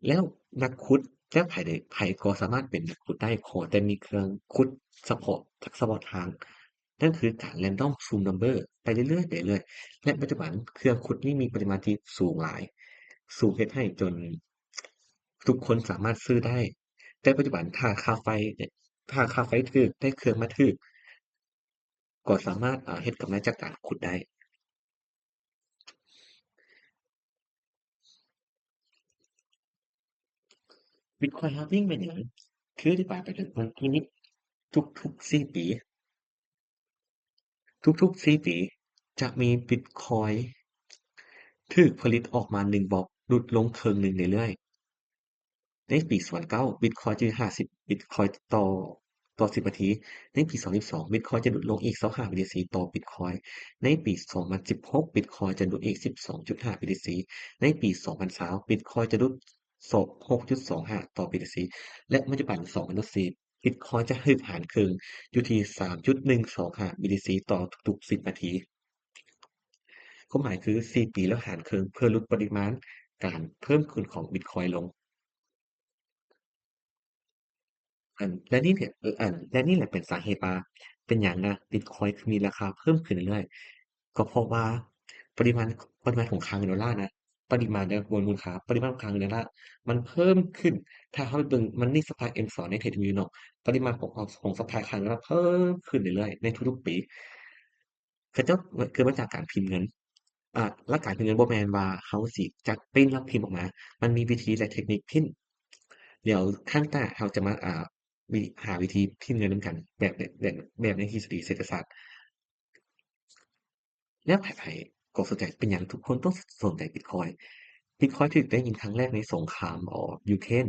ແລ້ວນັກຂຸດ ແລ້ວໃຜ ໃຜກໍສາມາດເປັນນັກຂຸດໄດ້ ຂໍແຕ່ມີເຄື່ອງຂຸດສະເພາະ ສະເພາະທາງ ນັ້ນຄືການ random choose number ໄປເລື້ອຍໆ ໄປເລື້ອຍໆ ແລະ ປັດຈຸບັນເຄື່ອງຂຸດນີ້ມີປະລິມານທີ່ສູງຫຼາຍ ສູງເຮັດໃຫ້ຈົນທຸກຄົນສາມາດຊື້ໄດ້. ແຕ່ປັດຈຸບັນຖ້າຄ່າໄຟ ຖ້າຄ່າໄຟຖືກ ໄດ້ເຄື່ອງມາຖືກ ກໍສາມາດ ເຮັດກຳໄລຈາກການຂຸດໄດ້. Bitcoin halving ແມ່ນຫຍັງ? ຄືອະທິບາຍໄປເຖິງເບື້ອງຕົ້ນນີ້ ທຸກໆສີ່ປີ ທຸກໆສີ່ປີຈະມີ Bitcoin ຖືກຜະລິດອອກມາໜຶ່ງບລັອກ ຫຼຸດລົງເຄິ່ງໜຶ່ງເລື້ອຍໆ. ໃນປີສອງພັນເກົ້າ Bitcoin ຈະຢູ່ຫ້າສິບ Bitcoin ຕໍ່ ຕໍ່ສິບນາທີ. ໃນປີສອງພັນສິບສອງ Bitcoin ຈະຫຼຸດລົງອີກຊາວຫ້າ BTC ຕໍ່ Bitcoin. ໃນປີສອງພັນສິບຫົກ Bitcoin ຈະຫຼຸດອີກສິບສອງຈຸດຫ້າ BTC. ໃນປີສອງພັນຊາວ Bitcoin ຈະຫຼຸດ ສອງ ຫົກຈຸດສອງຫ້າ ຕໍ່ BTC ແລະ ປັດຈຸບັນ ສອງພັນຊາວສີ່ Bitcoin ຈະຖືກຫານເຄິ່ງຢູ່ທີ່ ສາມຈຸດໜຶ່ງສອງຫ້າ BTC ຕໍ່ທຸກໆສິບນາທີ. ຄວາມໝາຍຄື ສີ່ປີແລ້ວຫານເຄິ່ງ ເພື່ອຫຼຸດປະລິມານການເພີ່ມຂຶ້ນຂອງ Bitcoin ລົງ. ອັນ ແລະນີ້ແຫຼະ ເອີ ອັນ ແລະນີ້ແຫຼະເປັນສາເຫດວ່າເປັນຫຍັງນະ Bitcoin ຄືມີລາຄາເພີ່ມຂຶ້ນເລື້ອຍໆ ກໍເພາະວ່າປະລິມານ ປະລິມານຂອງຄ່າເງິນໂດລານະ ປະລິມານ ເດີ ມູນຄ່າ ປະລິມານຂອງຄ່າເງິນໂດລາມັນເພີ່ມຂຶ້ນ. ຖ້າເຮົາໄປເບິ່ງ Money Supply ເອັມສອງ ໃນ TradingView ເນາະ ປະລິມານຂອງ ຂອງ ຂອງ Supply ຄ່າເງິນໂດລາເພີ່ມຂຶ້ນເລື້ອຍໆ ໃນທຸກໆປີ. ເຂົາເຈົ້າເກີດມາຈາກການພິມເງິນ. ອາ ຫຼັກການພິມເງິນບໍ່ແມ່ນວ່າເຮົາຊິຈັກປຣິ້ນແລ້ວພິມອອກມາ, ມັນມີວິທີ ແລະ ເທັກນິກພິມ. ດຽວຄັ້ງໜ້າເຮົາຈະມາ ອາ ວິ ຫາວິທີພິມເງິນນຳກັນ ແບບ ແບບ ແບບໃນທິດສະດີເສດຖະສາດ. ແລ້ວໃຜໆກໍສົນໃຈ, ເປັນຫຍັງທຸກຄົນຕ້ອງສົນໃຈ Bitcoin? Bitcoin ຖືກໄດ້ຍິນຄັ້ງແລກໃນສົງຄາມ ອອ ຢູເຄຣນ.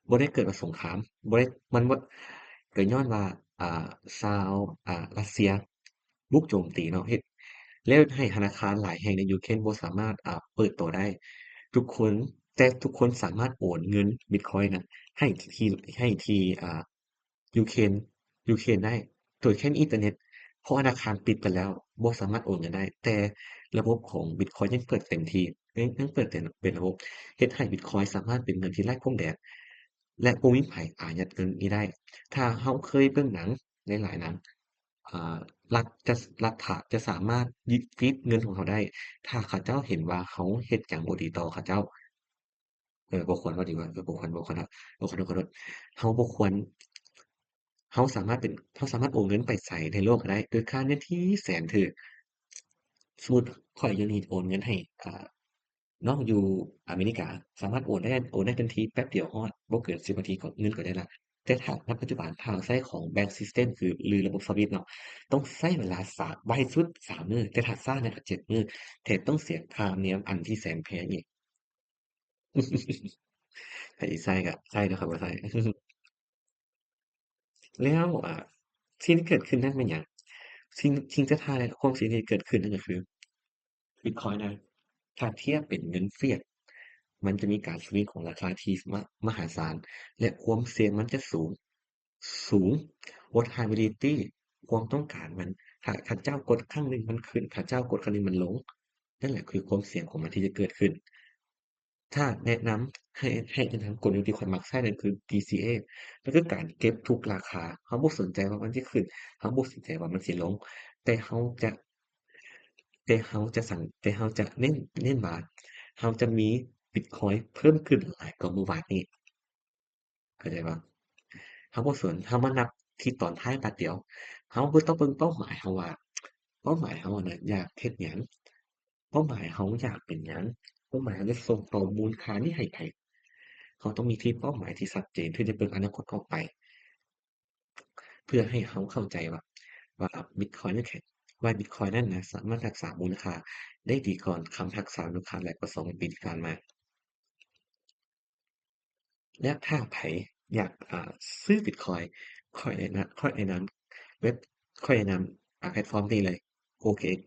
ບໍ່ໄດ້ເກີດມາສົງຄາມ, ບໍ່ໄດ້ ມັນບໍ່ ກໍຍ້ອນວ່າ ອາ ຊາວ ອາ ຣັດເຊຍ ບຸກໂຈມຕີເນາະ ເຮັດ ແລ້ວເຮັດໃຫ້ທະນາຄານຫຼາຍແຫ່ງໃນຢູເຄຣນບໍ່ສາມາດ ອາ ເປີດໂຕໄດ້. ທຸກຄົນ ແຕ່ທຸກຄົນສາມາດໂອນເງິນບິດຄອຍນະ ໃຫ້ທີ່ ໃຫ້ທີ່ ອາ ຢູເຄຣນ ຢູເຄຣນໄດ້ ໂດຍແຄ່ມີອິນເຕີເນັດ, ເພາະທະນາຄານປິດໄປແລ້ວ ບໍ່ສາມາດໂອນເງິນໄດ້, ແຕ່ລະບົບຂອງບິດຄອຍຍັງເປີດເຕັມທີ່ ຍັງ ຍັງເປີດເຕັມເປັນລະບົບ, ເຮັດໃຫ້ບິດຄອຍສາມາດເປັນເງິນທີ່ໄຮ້ພົມແດນ ແລະ ບໍ່ມີໃຜອາຍັດເງິນນີ້ໄດ້. ຖ້າເຮົາເຄີຍເບິ່ງໜັງ ຫຼາຍໆໜັງ ອາ ລັດຈະ ລັດຖະຈະສາມາດຍຶດຟີດເງິນຂອງເຮົາໄດ້ ຖ້າເຂົາເຈົ້າເຫັນວ່າເຮົາເຮັດຫຍັງບໍ່ດີຕໍ່ເຂົາເຈົ້າ. ເອີ ບໍ່ຄວນເວົ້າດີກວ່າ ເອີ ບໍ່ຄວນ ບໍ່ຄວນ ເອີ ຂໍໂທດ ຂໍໂທດ ເຮົາບໍ່ຄວນ ເຮົາສາມາດເປັນ ເຮົາສາມາດໂອນເງິນໄປໃສໃນໂລກກໍໄດ້ ໂດຍຄ່າເນັດທີ່ແສນຖືກ. ສົມມຸດຂ້ອຍຢູ່ນີ້ໂອນເງິນໃຫ້ ອາ ນ້ອງຢູ່ອາເມລິກາ ສາມາດໂອນໄດ້ ໂອນໄດ້ທັນທີແປັບດຽວຮອດ ບໍ່ເກີນສິບນາທີກໍເງິນກໍໄດ້ລະ. ແຕ່ຖ້າປັດຈຸບັນ ຖ້າເຮົາໃຊ້ຂອງ Bank System ຄື ຫຼືລະບົບ Swift ເນາະ ຕ້ອງໃຊ້ເວລາສາ ໄວສຸດສາມມື້, ແຕ່ຖ້າຊ້າແມ່ນເຈັດມື້, ແຖມຕ້ອງເສຍຄ່າທຳນຽມອັນທີ່ແສນແພງອີກ. ໃຜໃຊ້ກໍໃຊ້ເນາະ, ຂ້ອຍບໍ່ໃຊ້. ແລ້ວ ອ່າ ສິ່ງທີ່ເກີດຂຶ້ນນັ້ນແມ່ນຫຍັງ? ສິ່ງ ສິ່ງສຸດທ້າຍ ແລະ ຄວາມເສີ່ຍງທີ່ເກີດຂຶ້ນນັ້ນກໍຄື Bitcoin ນະ ຖ້າທຽບເປັນເງິນຟຽດ ມັນຈະມີການສະວິງຂອງລາຄາທີ່ມະ ມະຫາສານ ແລະ ຄວາມສ່ຽງມັນຈະສູງ ສູງ, volatility ຄວາມຕ້ອງການມັນ ຖ້າ ຖ້າເຈົ້າກົດຄັ້ງໜຶ່ງມັນຂຶ້ນ, ຖ້າເຈົ້າກົດຄັ້ງໜຶ່ງມັນລົງ, ນັ້ນແຫຼະຄືຄວາມສ່ຽງຂອງມັນທີ່ຈະເກີດຂຶ້ນ. ຖ້າແນະນຳ ໃຫ້ ໃຫ້ແນະນຳກົນທີ່ຂ້ອຍມັກໃຊ້ນັ້ນຄື DCA ກໍຄືການເກັບທຸກລາຄາ. ເຮົາບໍ່ສົນໃຈວ່າມັນຊິຂຶ້ນ, ເຮົາບໍ່ສົນໃຈວ່າມັນຊິລົງ, ແຕ່ເຮົາຈະ ແຕ່ເຮົາຈະສັງ ແຕ່ເຮົາຈະເນັ້ນ ເນັ້ນວ່າເຮົາຈະມີ Bitcoin ເພີ່ມຂຶ້ນຫຼາຍກວ່າມື້ວານນີ້. ເຂົ້າໃຈບໍ່? ເຮົາບໍ່ສົນ, ເຮົາມານັບທີ່ຕອນທ້າຍບາດດຽວ. ເຮົາບໍ່ຕ້ອງເບິ່ງເປົ້າໝາຍເຮົາວ່າ ເປົ້າໝາຍເຮົານະຢາກເຮັດຫຍັງ? ເປົ້າໝາຍເຮົາຢາກເປັນຫຍັງ? ເປົ້າໝາຍເຮົາຈະສົ່ງຕໍ່ມູນຄ່ານີ້ໃຫ້ໃຜ? ເຮົາຕ້ອງມີທີ່ເປົ້າໝາຍທີ່ຊັດເຈນ ເພື່ອຈະເບິ່ງອະນາຄົດອອກໄປ ເພື່ອໃຫ້ເຮົາເຂົ້າໃຈວ່າ ວ່າ Bitcoin ແຂງ ວ່າ Bitcoin ນັ້ນນະ ສາມາດຮັກສາມູນຄ່າໄດ້ດີກວ່າຄຳຮັກສາມູນຄ່າຫຼາຍກວ່າສອງປີທີ່ຜ່ານມາ. ແລະ ຖ້າໃຜຢາກ ອ່າ ຊື້ Bitcoin ຂ້ອຍແນະນຳ ຂ້ອຍແນະນຳເວັບ ຂ້ອຍແນະນຳ ອ່າ ແພລດຟອມນີ້ເລີຍ OKX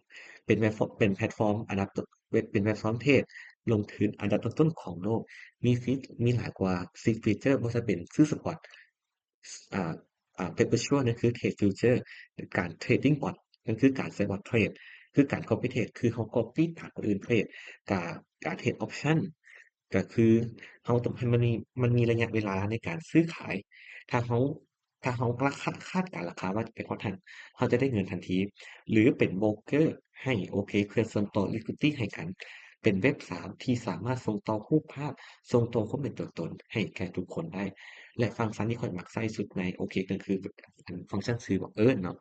ເປັນແພລດຟອມ ເປັນແພລດຟອມອັນດັບ ເປັນແພລດຟອມເທຣດ ລົງທຶນອັນດັບຕົ້ນໆຂອງໂລກ ມີຟີ ມີຫຼາຍກວ່າສິບຟີເຈີ ບໍ່ວ່າຈະເປັນຊື້ spot ອ່າ ອ່າ perpetual ນັ້ນຄືເທຣດ future ການ trading bot ນັ້ນຄືການໃຊ້ bot trade ຄືການ copy trade ຄືເຮົາ copy ຕາມຄົນອື່ນເທຣດ ກາ ການເທຣດ option ກໍຄືເຮົາຕ້ອງໃຫ້ມັນມີ ມັນມີໄລຍະເວລາໃນການຊື້ຂາຍ. ຖ້າເຮົາ ຖ້າເຮົາຄາດ ຄາດການລາຄາວ່າຈະໄປຮອດຫັ້ນ ເຮົາຈະໄດ້ເງິນທັນທີ ຫຼື ເປັນໂບຣກເກີໃຫ້ ໂອເຄ ເພື່ອສົ່ງຕໍ່ liquidity ໃຫ້ກັນ ເປັນເວັບສາມທີ່ສາມາດສົ່ງຕໍ່ຮູບພາບ, ສົ່ງຕໍ່ຄວາມເປັນຕົວຕົນໃຫ້ແກ່ທຸກຄົນໄດ້. ແລະ ຟັງຊັນທີ່ຂ້ອຍມັກໃຊ້ສຸດໃນ ໂອເຄ ກໍຄື ອັນ ຟັງຊັນຊື່ວ່າ Earn ເນາະ,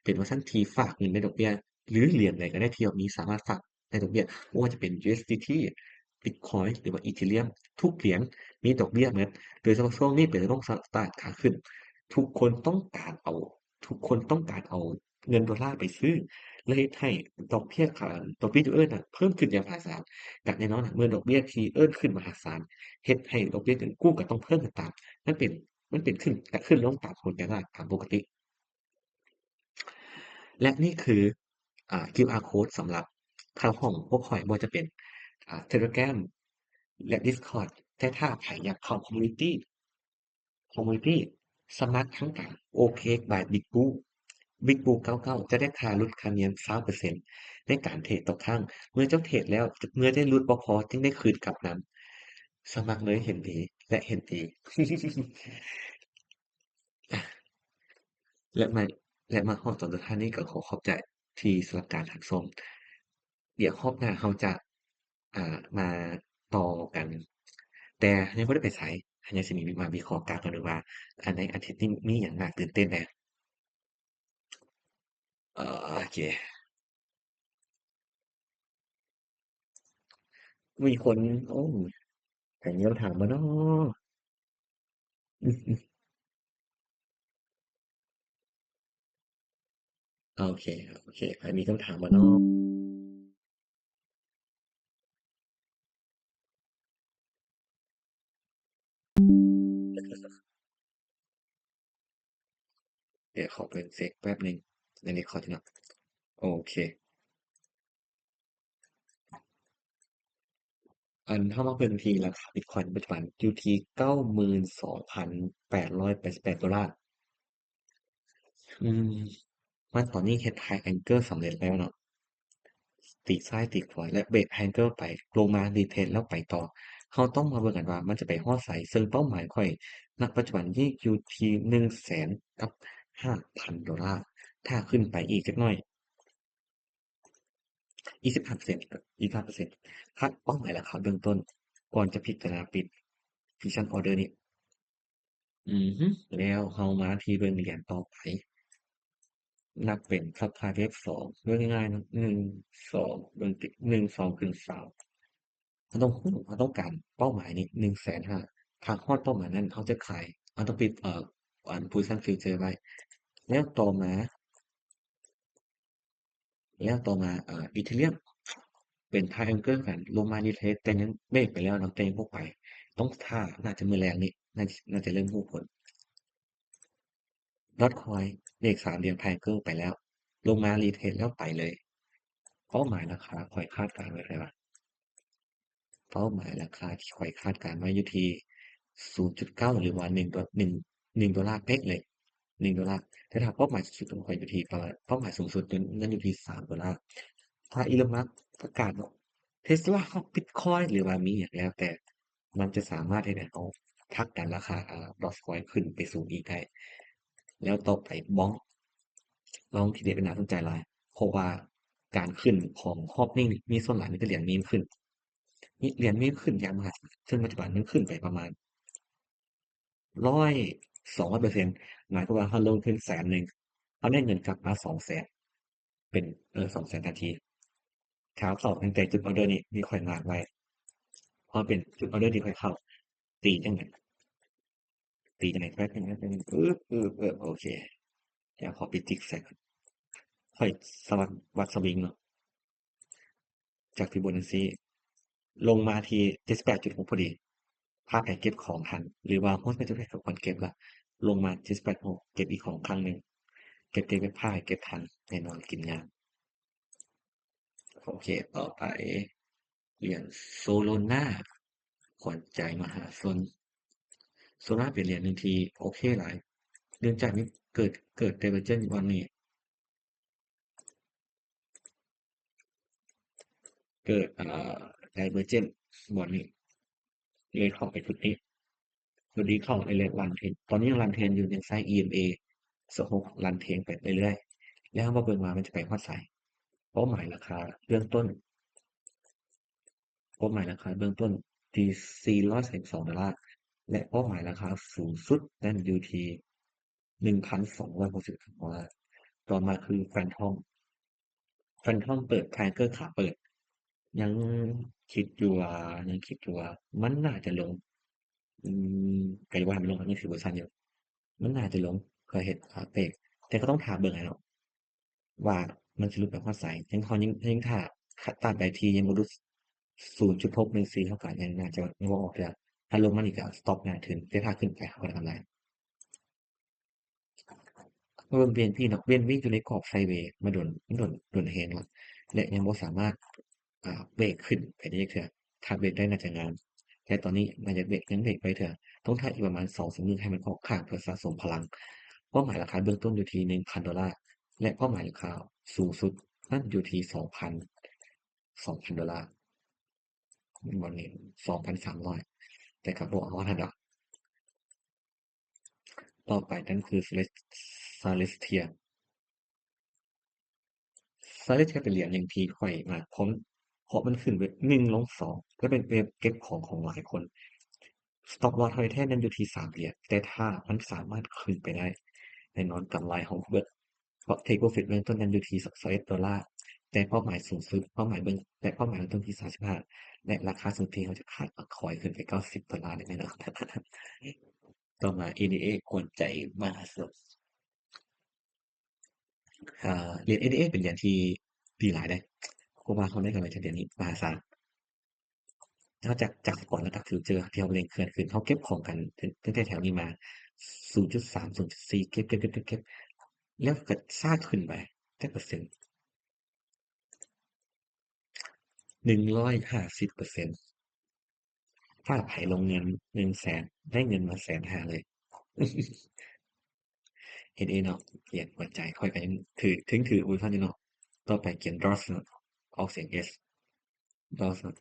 ເປັນຟັງຊັນທີ່ຝາກເງິນໄດ້ດອກເບ້ຍ ຫຼື ຫຼຽນໃດກໍໄດ້ທີ່ເຮົາມີສາມາດຝາກ ໃນດອກເບ້ຍ ບໍ່ວ່າຈະເປັນ USDT Bitcoin ຫຼືວ່າ Ethereum ທຸກຫຼຽນມີດອກເບ້ຍໝົດ. ໂດຍສະເພາະຊ່ວງນີ້ເປັນໂລກສະຕາດຂາຂຶ້ນ ທຸກຄົນຕ້ອງການເອົາ ທຸກຄົນຕ້ອງການເອົາເງິນໂດລາໄປຊື້ ແລະ ເຮັດໃຫ້ດອກເບ້ຍຂາ ດອກເບ້ຍ Earn ນະເພີ່ມຂຶ້ນຢ່າງມະຫາສານ. ກໍແນ່ນອນນະ ເມື່ອດອກເບ້ຍທີ່ Earn ຂຶ້ນມະຫາສານ ເຮັດໃຫ້ດອກເບ້ຍເງິນກູ້ກໍຕ້ອງເພີ່ມຂຶ້ນຕາມ. ມັນເປັນ ມັນເປັນຂຶ້ນ ກະຂຶ້ນລົງຕາມກົນໄກຕະຫຼາດຕາມປົກກະຕິ. ແລະ ນີ້ຄື ອ່າ ຄິວອາໂຄດສຳລັບເຂົ້າຫ້ອງພວກຂ້ອຍ ບໍ່ວ່າຈະເປັນ ອ່າ Telegram ແລະ Discord. ແຕ່ຖ້າໃຜຢາກເຂົ້າ community community ສະໝັກທາງການ OKX by Big Blue Big Blue ເກົ້າເກົ້າ ຈະໄດ້ຄ່າຫຼຸດຄ່າທຳນຽມຊາວເປີເຊັນໃນການເທຣດຕໍ່ຄັ້ງ. ເມື່ອເຈົ້າເທຣດແລ້ວ ເມື່ອໄດ້ຫຼຸດບໍ່ພໍ ຈຶ່ງໄດ້ຄືນກັບນຳ. ສະໝັກເລີຍ ເຫັນດີ ແລະ ເຫັນດີ. ແລະ ມາ ແລະ ມາຮອດຕອນສຸດທ້າຍນີ້ ກໍຂໍຂອບໃຈທີ່ສຳລັບການຮັບຊົມ. ດຽວຮອບໜ້າເຮົາຈະ ອ່າ ມາຕໍ່ກັນ, ແຕ່ຍັງບໍ່ໄດ້ໄປໃສ. ຍັງຊິມີມາວິເຄາະກັນ ເພາະວ່າ ອ່າ ໃນອາທິດນີ້ມີຫຍັງໜ້າຕື່ນເຕັ້ນແດ່? ເອີ ໂອເຄ ມີຄົນ ໂອ້ ໃຜມີຄຳຖາມບໍ່ນໍ? ໂອເຄ ໂອເຄ ໃຜມີຄຳຖາມບໍ່ນໍ? ດຽວຂໍເບິ່ງເຊັກແປັບໜຶ່ງ ໃນ Discord ເນາະ. ໂອເຄ ອັນ ເຮົາມາເບິ່ງທີ່ລາຄາ Bitcoin ປັດຈຸບັນຢູ່ທີ່ເກົ້າໝື່ນສອງພັນແປດຮ້ອຍແປດສິບແປດໂດລາ. ອືມ ມາຕອນນີ້ເຮັດ Triangle ສຳເລັດແລ້ວເນາະ, ຕີກຊ້າຍຕີກຂວາ ແລະ Break Triangle ໄປ ລົງມາ Retest ແລ້ວໄປຕໍ່. ເຮົາຕ້ອງມາເບິ່ງກັນວ່າມັນຈະໄປຮອດໃສ, ເຊິ່ງເປົ້າໝາຍຂ້ອຍ ນະ ປັດຈຸບັນນີ້ຢູ່ທີ່ໜຶ່ງແສນກັບຫ້າພັນໂດລາ. ຖ້າຂຶ້ນໄປອີກຈັກໜ້ອຍ ອີກສິບຫ້າເປີເຊັນ ອີກສິບຫ້າເປີເຊັນ ຄາດເປົ້າໝາຍລາຄາເບື້ອງຕົ້ນ ກ່ອນຈະພິຈາລະນາປິດ Position Order ນີ້. ອືຮຶ ແລ້ວເຮົາມາທີ່ເບິ່ງຫຼຽນຕໍ່ໄປ ນັບເປັນ Supply Wave ສອງ ເບິ່ງງ່າຍໆເນາະ ໜຶ່ງ ສອງ ເບິ່ງຕິ ໜຶ່ງ ສອງ ຂຶ້ນ ສາມ ເຮົາຕ້ອງຮູ້ ເຮົາຕ້ອງການເປົ້າໝາຍນີ້ ໜຶ່ງແສນຫ້າ ຖ້າຮອດເປົ້າໝາຍນັ້ນ ເຮົາຈະຂາຍ ເຮົາຕ້ອງປິດ ເອີ ອັນ position filter ໄວ້. ແລ້ວຕໍ່ມາ ແລ້ວຕໍ່ມາ ເອີ Ethereum ເປັນ triangle ກັນ ລົງມາ retest ແຕ່ຍັງເບຣກໄປແລ້ວເນາະ ແຕ່ຍັງບໍ່ໄປ ຕ້ອງຖ້າ ໜ້າຈະມື້ແລງນີ້ ໜ້າ ໜ້າຈະເລີ່ມຮູ້ຜົນ. Dogecoin ເບຣກສາມຫຼ່ຽມ triangle ໄປແລ້ວ ລົງມາ retest ແລ້ວໄປເລີຍ. ເປົ້າໝາຍລາຄາຂ້ອຍຄາດການໄວ້ເທົ່າໃດວະ? ເປົ້າໝາຍລາຄາທີ່ຂ້ອຍຄາດການໄວ້ຢູ່ທີ່ສູນຈຸດເກົ້າ ຫຼືວ່າໜຶ່ງໂດ ໜຶ່ງ ໜຶ່ງໂດລາເປັກເລີຍ ໜຶ່ງໂດລາ. ແຕ່ຖ້າເປົ້າໝາຍສູງສຸດຂອງຂ້ອຍຢູ່ທີ່ປະມານ ເປົ້າໝາຍສູງສຸດນັ້ນ ນັ້ນຢູ່ທີ່ສາມໂດລາ. ຖ້າ Elon Musk ປະກາດວ່າ Tesla ຮັບ Bitcoin ຫຼືວ່າມີຫຍັງແລ້ວແຕ່ ມັນຈະສາມາດເຮັດໃຫ້ເຮົາຜັກດັນລາຄາ ອາ Dogecoin ຂຶ້ນໄປສູງອີກໄດ້. ແລ້ວຕໍ່ໄປ Bonk Bonk ທີ່ເດັດ ເປັນໜ້າສົນໃຈຫຼາຍ ເພາະວ່າການຂຶ້ນຂອງຮອບນີ້ມີສ່ວນຫຼາຍມີແຕ່ຫຼຽນ meme ຂຶ້ນ ມີຫຼຽນ meme ຂຶ້ນຢ່າງມະຫາສານ ເຊິ່ງປັດຈຸບັນມັນຂຶ້ນໄປປະມານຮ້ອຍ ສອງຮ້ອຍເປີເຊັນ ໝາຍຄວາມວ່າເຮົາລົງທຶນແສນໜຶ່ງ ເຮົາໄດ້ເງິນກັບມາສອງແສນ ເປັນ ເອີ ສອງແສນທັນທີ. ຖ້າເຂົ້າຕັ້ງແຕ່ຈຸດ order ນີ້ ທີ່ຂ້ອຍມາກໄວ້ ເພາະເປັນຈຸດ order ທີ່ຂ້ອຍເຂົ້າ ຕີຈັ່ງໃດ ຕີຈັ່ງໃດ ແປັບໜຶ່ງ ແປັບໜຶ່ງ ອຶບ ອຶບ ອຶບ ໂອເຄ ດຽວຂໍໄປຈິກໃສ່ກ່ອນ. ຂ້ອຍສະວັດ ວັດສະວິງເນາະ ຈາກ Fibonacci ລົງມາທີ່ເຈັດສິບແປດຈຸດຫົກພໍດີ ພາໄປເກັບຂອງທັນ ຫຼືວ່າຮອດເຈັດສິບແປດກໍຄວນເກັບລະ ລົງມາເຈັດສິບແປດຫົກ ເກັບອີກຂອງຄັ້ງໜຶ່ງ ເກັບ ເກັບ ເກັບ ພາໄປເກັບທັນ ແນ່ນອນກິນຍາກ. ໂອເຄ ຕໍ່ໄປ ຫຼຽນ Solana ຂວັນໃຈມະຫາຊົນ. Solana ເປັນຫຼຽນໜຶ່ງທີ່ໂອເຄຫຼາຍ ເນື່ອງຈາກມີເກີດ ເກີດ divergence ວັນນີ້ ເກີດ ເອີ divergence ບ່ອນນີ້ ເລີຍເຂົ້າໄປຈຸດນີ້ ຈຸດນີ້ເຂົ້າໄປເລີຍ run trend ຕອນນີ້ຍັງ run trend ຢູ່ ຍັງໃຊ້ EMA ຊາວຫົກ run trend ໄປເລື້ອຍໆ ແລ້ວເຮົາມາເບິ່ງວ່າມັນຈະໄປຮອດໃສ. ເປົ້າໝາຍລາຄາເບື້ອງຕົ້ນ ເປົ້າໝາຍລາຄາເບື້ອງຕົ້ນທີ່ສີ່ຮ້ອຍສາມສິບສອງໂດລາ ແລະ ເປົ້າໝາຍລາຄາສູງສຸດນັ້ນຢູ່ທີ່ໜຶ່ງພັນສອງຮ້ອຍຫົກສິບໂດລາ. ຕໍ່ມາຄື Phantom Phantom ເປີດ Triangle ຂາເປີດ ຍັງຄິດຢູ່ວ່າ ຍັງຄິດຢູ່ວ່າມັນໜ້າຈະລົງ ອືມ ກະວ່າໃຫ້ມັນລົງ ຍັງຖື position ຢູ່ ມັນໜ້າຈະລົງ ກໍເຮັດຂາເປີດ ແຕ່ກໍຕ້ອງຖ້າເບິ່ງຫັ້ນເນາະ ວ່າມັນຊິຫຼຸດໄປຮອດໃສ ຍັງ ເຮົາຍັງ ຍັງຖ້າ ຕາບໃດທີ່ຍັງບໍ່ຫຼຸດສູນຈຸດຫົກໜຶ່ງສີ່ ເຮົາກໍຍັງໜ້າຈະຍັງບໍ່ອອກເທື່ອ ຖ້າລົງມານີ້ກໍ stop ໜ້າທຶນ ແຕ່ຖ້າຂຶ້ນໄປເຮົາກໍໄດ້ກຳໄລ. ມາເບິ່ງ BNB ເນາະ BNB ຢູ່ໃນກອບ sideways ມາດົນ ດົນ ດົນແຮງລະ ແລະ ຍັງບໍ່ສາມາດ ອາ ເບຣກຂຶ້ນໄປໄດ້ຈັກເທື່ອ ຖ້າເບຣກໄດ້ໜ້າຈະງາມ ແຕ່ຕອນນີ້ໜ້າຈະເບຣກ ຍັງເບຣກບໍ່ໄດ້ເທື່ອ ຕ້ອງຖ້າອີກປະມານສອງສາມມື້ໃຫ້ມັນອອກຂ້າງເພື່ອສະສົມພະລັງ. ເປົ້າໝາຍລາຄາເບື້ອງຕົ້ນຢູ່ທີ່ໜຶ່ງພັນໂດລາ ແລະ ເປົ້າໝາຍລາຄາສູງສຸດນັ້ນຢູ່ທີ່ສອງພັນ ສອງພັນໂດລາ ບ່ອນນີ້ສອງພັນສາມຮ້ອຍ ແຕ່ກໍບໍ່ຮອດຫັ້ນດອກ. ຕໍ່ໄປນັ້ນຄື Celestia Celestia ເປັນຫຼຽນໜຶ່ງທີ່ຂ້ອຍມັກ ເພາະ ເພາະມັນຂຶ້ນເວບໜຶ່ງ ລົງສອງ ແລະ ເປັນເວບເກັບຂອງຂອງຫຼາຍຄົນ. Stop loss ເຮົາແທ້ໆນັ້ນຢູ່ທີ່ສາມຫຼຽນ ແຕ່ຖ້າມັນສາມາດຂຶ້ນໄປໄດ້ ແນ່ນອນກຳໄລເຮົາເບິດ ເພາະ take profit ເບື້ອງຕົ້ນນັ້ນຢູ່ທີ່ຊາວເອັດໂດລາ ແຕ່ເປົ້າໝາຍສູງສຸດ ເປົ້າໝາຍເບື້ອງ ແຕ່ເປົ້າໝາຍເບື້ອງຕົ້ນທີ່ສາມສິບຫ້າ ແລະ ລາຄາສູງທີ່ເຮົາຈະຂາຍ ອາ ຂອຍຂຶ້ນໄປເກົ້າສິບໂດລາແນ່ນອນ. ຕໍ່ມາ ເອັນອີເອ ຂວັນໃຈມະຫາຊົນ. ອາ ຫຼຽນ ເອັນອີເອ ເປັນຫຼຽນທີ່ດີຫຼາຍເດ້ ເພາະວ່າເຮົາໄດ້ກຳໄລຈາກຫຼຽນນີ້ມະຫາສານ. ນອກຈາກ ຈາກສະປອດ ແລະ ຈາກຟິວເຈີທີ່ເຮົາເລັ່ງເຄື່ອນຂຶ້ນ ເຮົາເກັບຂອງກັນຕັ້ງ ຕັ້ງແຕ່ແຖວນີ້ມາ ສູນຈຸດສາມ ສູນຈຸດສີ່ ເກັບ ເກັບ ເກັບ ເກັບ ເກັບ ແລ້ວກໍຊາກຂຶ້ນໄປ ຈັກເປີເຊັນ? ໜຶ່ງຮ້ອຍຫ້າສິບເປີເຊັນ. ຖ້າໃຜລົງເງິນໜຶ່ງແສນ ໄດ້ເງິນມາແສນຫ້າເລີຍ. ເອັນເອເນາະ ຫຼຽນຫົວໃຈ ຂ້ອຍກໍຍັງຖື ເຖິງຖື ໂອເວີຊັນຢູ່ເນາະ. ຕໍ່ໄປກຽມ Doge ເນາະ ອອກສຽງ S Doge ເນາະ.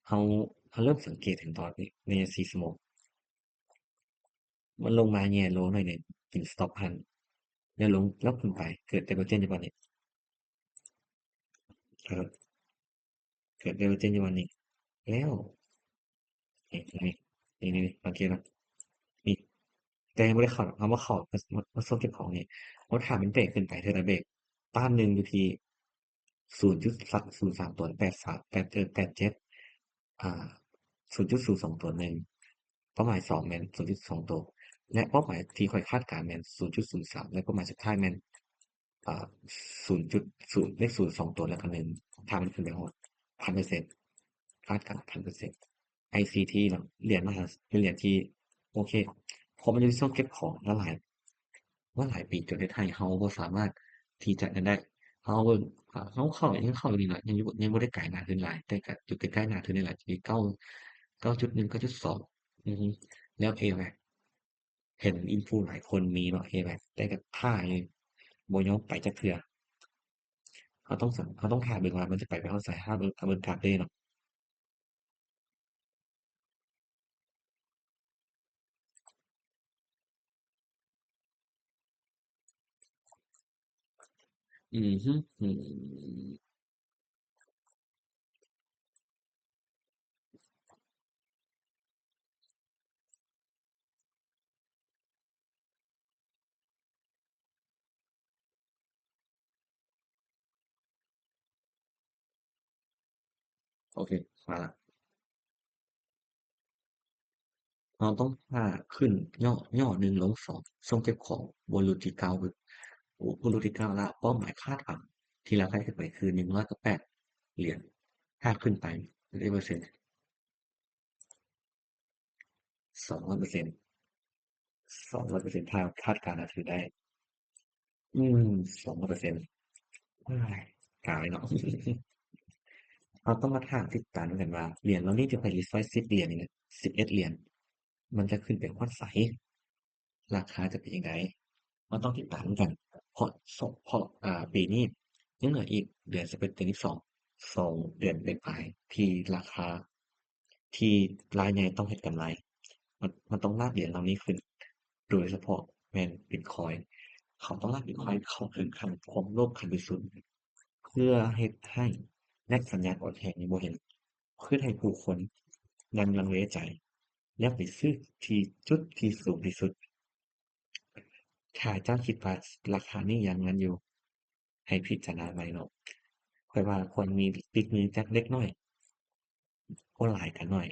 ເຮົາ ເຮົາເລີ່ມສັງເກດເຫັນຕອນນີ້ ໃນສີ່ຊົ່ວໂມງ ມັນລົງມາແຍ່ໂລໜ້ອຍໜຶ່ງ ກິນ stop ຫັ້ນ ແລ້ວລົງ ແລ້ວຂຶ້ນໄປ ເກີດ divergence ຢູ່ບ່ອນນີ້ ເອີ ເກີດ divergence ຢູ່ບ່ອນນີ້ ແລ້ວ ນີ້ ນີ້ ນີ້ ສັງເກດເນາະ ນີ້ ແຕ່ຍັງບໍ່ໄດ້ເຂົ້າ ເຮົາມາເຂົ້າ ມາ ມາ ມາໂຊນເກັບຂອງນີ້ ເຮົາຖ້າມັນເບຣກຂຶ້ນໄປເທື່ອລະເບຣກ ຕ້ານໜຶ່ງຢູ່ທີ່ສູນຈຸດສາມ ສູນສາມຕົວ ແປດສາມ ແປດ ເອີ ແປດເຈັດ ອ່າ ສູນຈຸດສູນສອງຕົວໜຶ່ງ ເປົ້າໝາຍສອງແມ່ນສູນຈຸດສອງຕົວ ແລະ ເປົ້າໝາຍທີ່ຂ້ອຍຄາດການແມ່ນສູນຈຸດສູນສາມ ແລະ ເປົ້າໝາຍສຸດທ້າຍແມ່ນ ອ່າ ສູນຈຸດສູນ ເລກສູນສອງຕົວ ແລ້ວກໍໜຶ່ງ ຖ້າມັນຂຶ້ນໄປຮອດພັນເປີເຊັນ ຄາດການພັນເປີເຊັນ ໄອຊີທີເນາະ ຫຼຽນມະຫາ ເປັນຫຼຽນທີ່ໂອເຄ ເພາະມັນຢູ່ໃນຊ່ວງເກັບຂອງມາຫຼາຍ ມາຫຼາຍປີ ຈົນເຮັດໃຫ້ເຮົາບໍ່ສາມາດທີ່ຈະນັ້ນໄດ້. ເຮົາເບິ່ງ ເຮົາເຂົ້າ ຍັງເຂົ້າຢູ່ນີ້ລະ ຍັງຢູ່ ຍັງບໍ່ໄດ້ໄກໜ້າທຶນຫຼາຍ ແຕ່ກໍຢູ່ໃກ້ໆໜ້າທຶນນີ້ລະ ຢູ່ທີ່ເກົ້າ ເກົ້າຈຸດໜຶ່ງ ເກົ້າຈຸດສອງ ອື ແລ້ວເອແວັກ ເຫັນອິນຟູຫຼາຍຄົນມີເນາະ ເອແວັກ ແຕ່ກໍຖ້າຢູ່ ບໍ່ຍອມໄປຈັກເທື່ອ. ເຮົາຕ້ອງ ເຮົາຕ້ອງຖ້າເບິ່ງວ່າມັນຈະໄປ ໄປຮອດໃສ ຖ້າເບິ່ງ ຖ້າເບິ່ງກາຟເດເນາະ. ອືຫື ໂອເຄ ມາລະ ເຮົາຕ້ອງຖ້າຂຶ້ນ ຫຍໍ້ ຫຍໍ້ໜຶ່ງ ລົງສອງ ຊ່ວງເກັບຂອງ ບໍ່ຫຼຸດທີ່ເກົ້າ ບໍ່ຫຼຸດທີ່ເກົ້າລະ ເປົ້າໝາຍຄາດຫວັງທີ່ລາຄາຂຶ້ນໄປຄືໜຶ່ງຮ້ອຍກັບແປດຫຼຽນ ຖ້າຂຶ້ນໄປ ເປັນເປີເຊັນ ສອງຮ້ອຍເປີເຊັນ ສອງຮ້ອຍເປີເຊັນ ຖ້າຄາດການນະຖືໄດ້ ອືມ ສອງຮ້ອຍເປີເຊັນ ໂອ້ຍ ກາຍເນາະ. ເຮົາຕ້ອງມາຖ້າຕິດຕາມກັນວ່າ ຫຼຽນເຫຼົ່ານີ້ທີ່ຂ້ອຍລິດໄວ້ສິບຫຼຽນນີ້ນະ ສິບເອັດຫຼຽນ ມັນຈະຂຶ້ນໄປຮອດໃສ? ລາຄາຈະເປັນຈັ່ງໃດ? ເຮົາຕ້ອງຕິດຕາມນຳກັນ ເພາະ ເພາະ ອ່າ ປີນີ້ຍັງເຫຼືອອີກເດືອນສິບເອັດ ເດືອນສິບສອງ ສອງເດືອນປາຍໆ ທີ່ລາຄາ ທີ່ລາຍໃຫຍ່ຕ້ອງເຮັດກຳໄລ ມັນ ມັນຕ້ອງລາກຫຼຽນເຫຼົ່ານີ້ຂຶ້ນ ໂດຍສະເພາະແມ່ນບິດຄອຍ ເຂົາຕ້ອງລາກບິດຄອຍເຂົ້າເຖິງຂັ້ນຄວາມໂລບຂັ້ນທີ່ສຸດ ເພື່ອເຮັດໃຫ້ແລກສັນຍານອ່ອນແຮງນີ້ບໍ່ເຫັນ ເພື່ອໃຫ້ຜູ້ຄົນຍັງລັງເລໃຈ ແລ້ວໄປຊື້ທີ່ຈຸດທີ່ສູງທີ່ສຸດ. ຖ້າເຈົ້າຄິດວ່າລາຄານີ້ຍັງນັ້ນຢູ່ ໃຫ້ພິຈາລະນາໃໝ່ເນາະ. ຂ້ອຍວ່າຄວນມີຕິດມືຈັກເລັກນ້ອຍ ບໍ່ຫຼາຍກໍໜ້ອຍ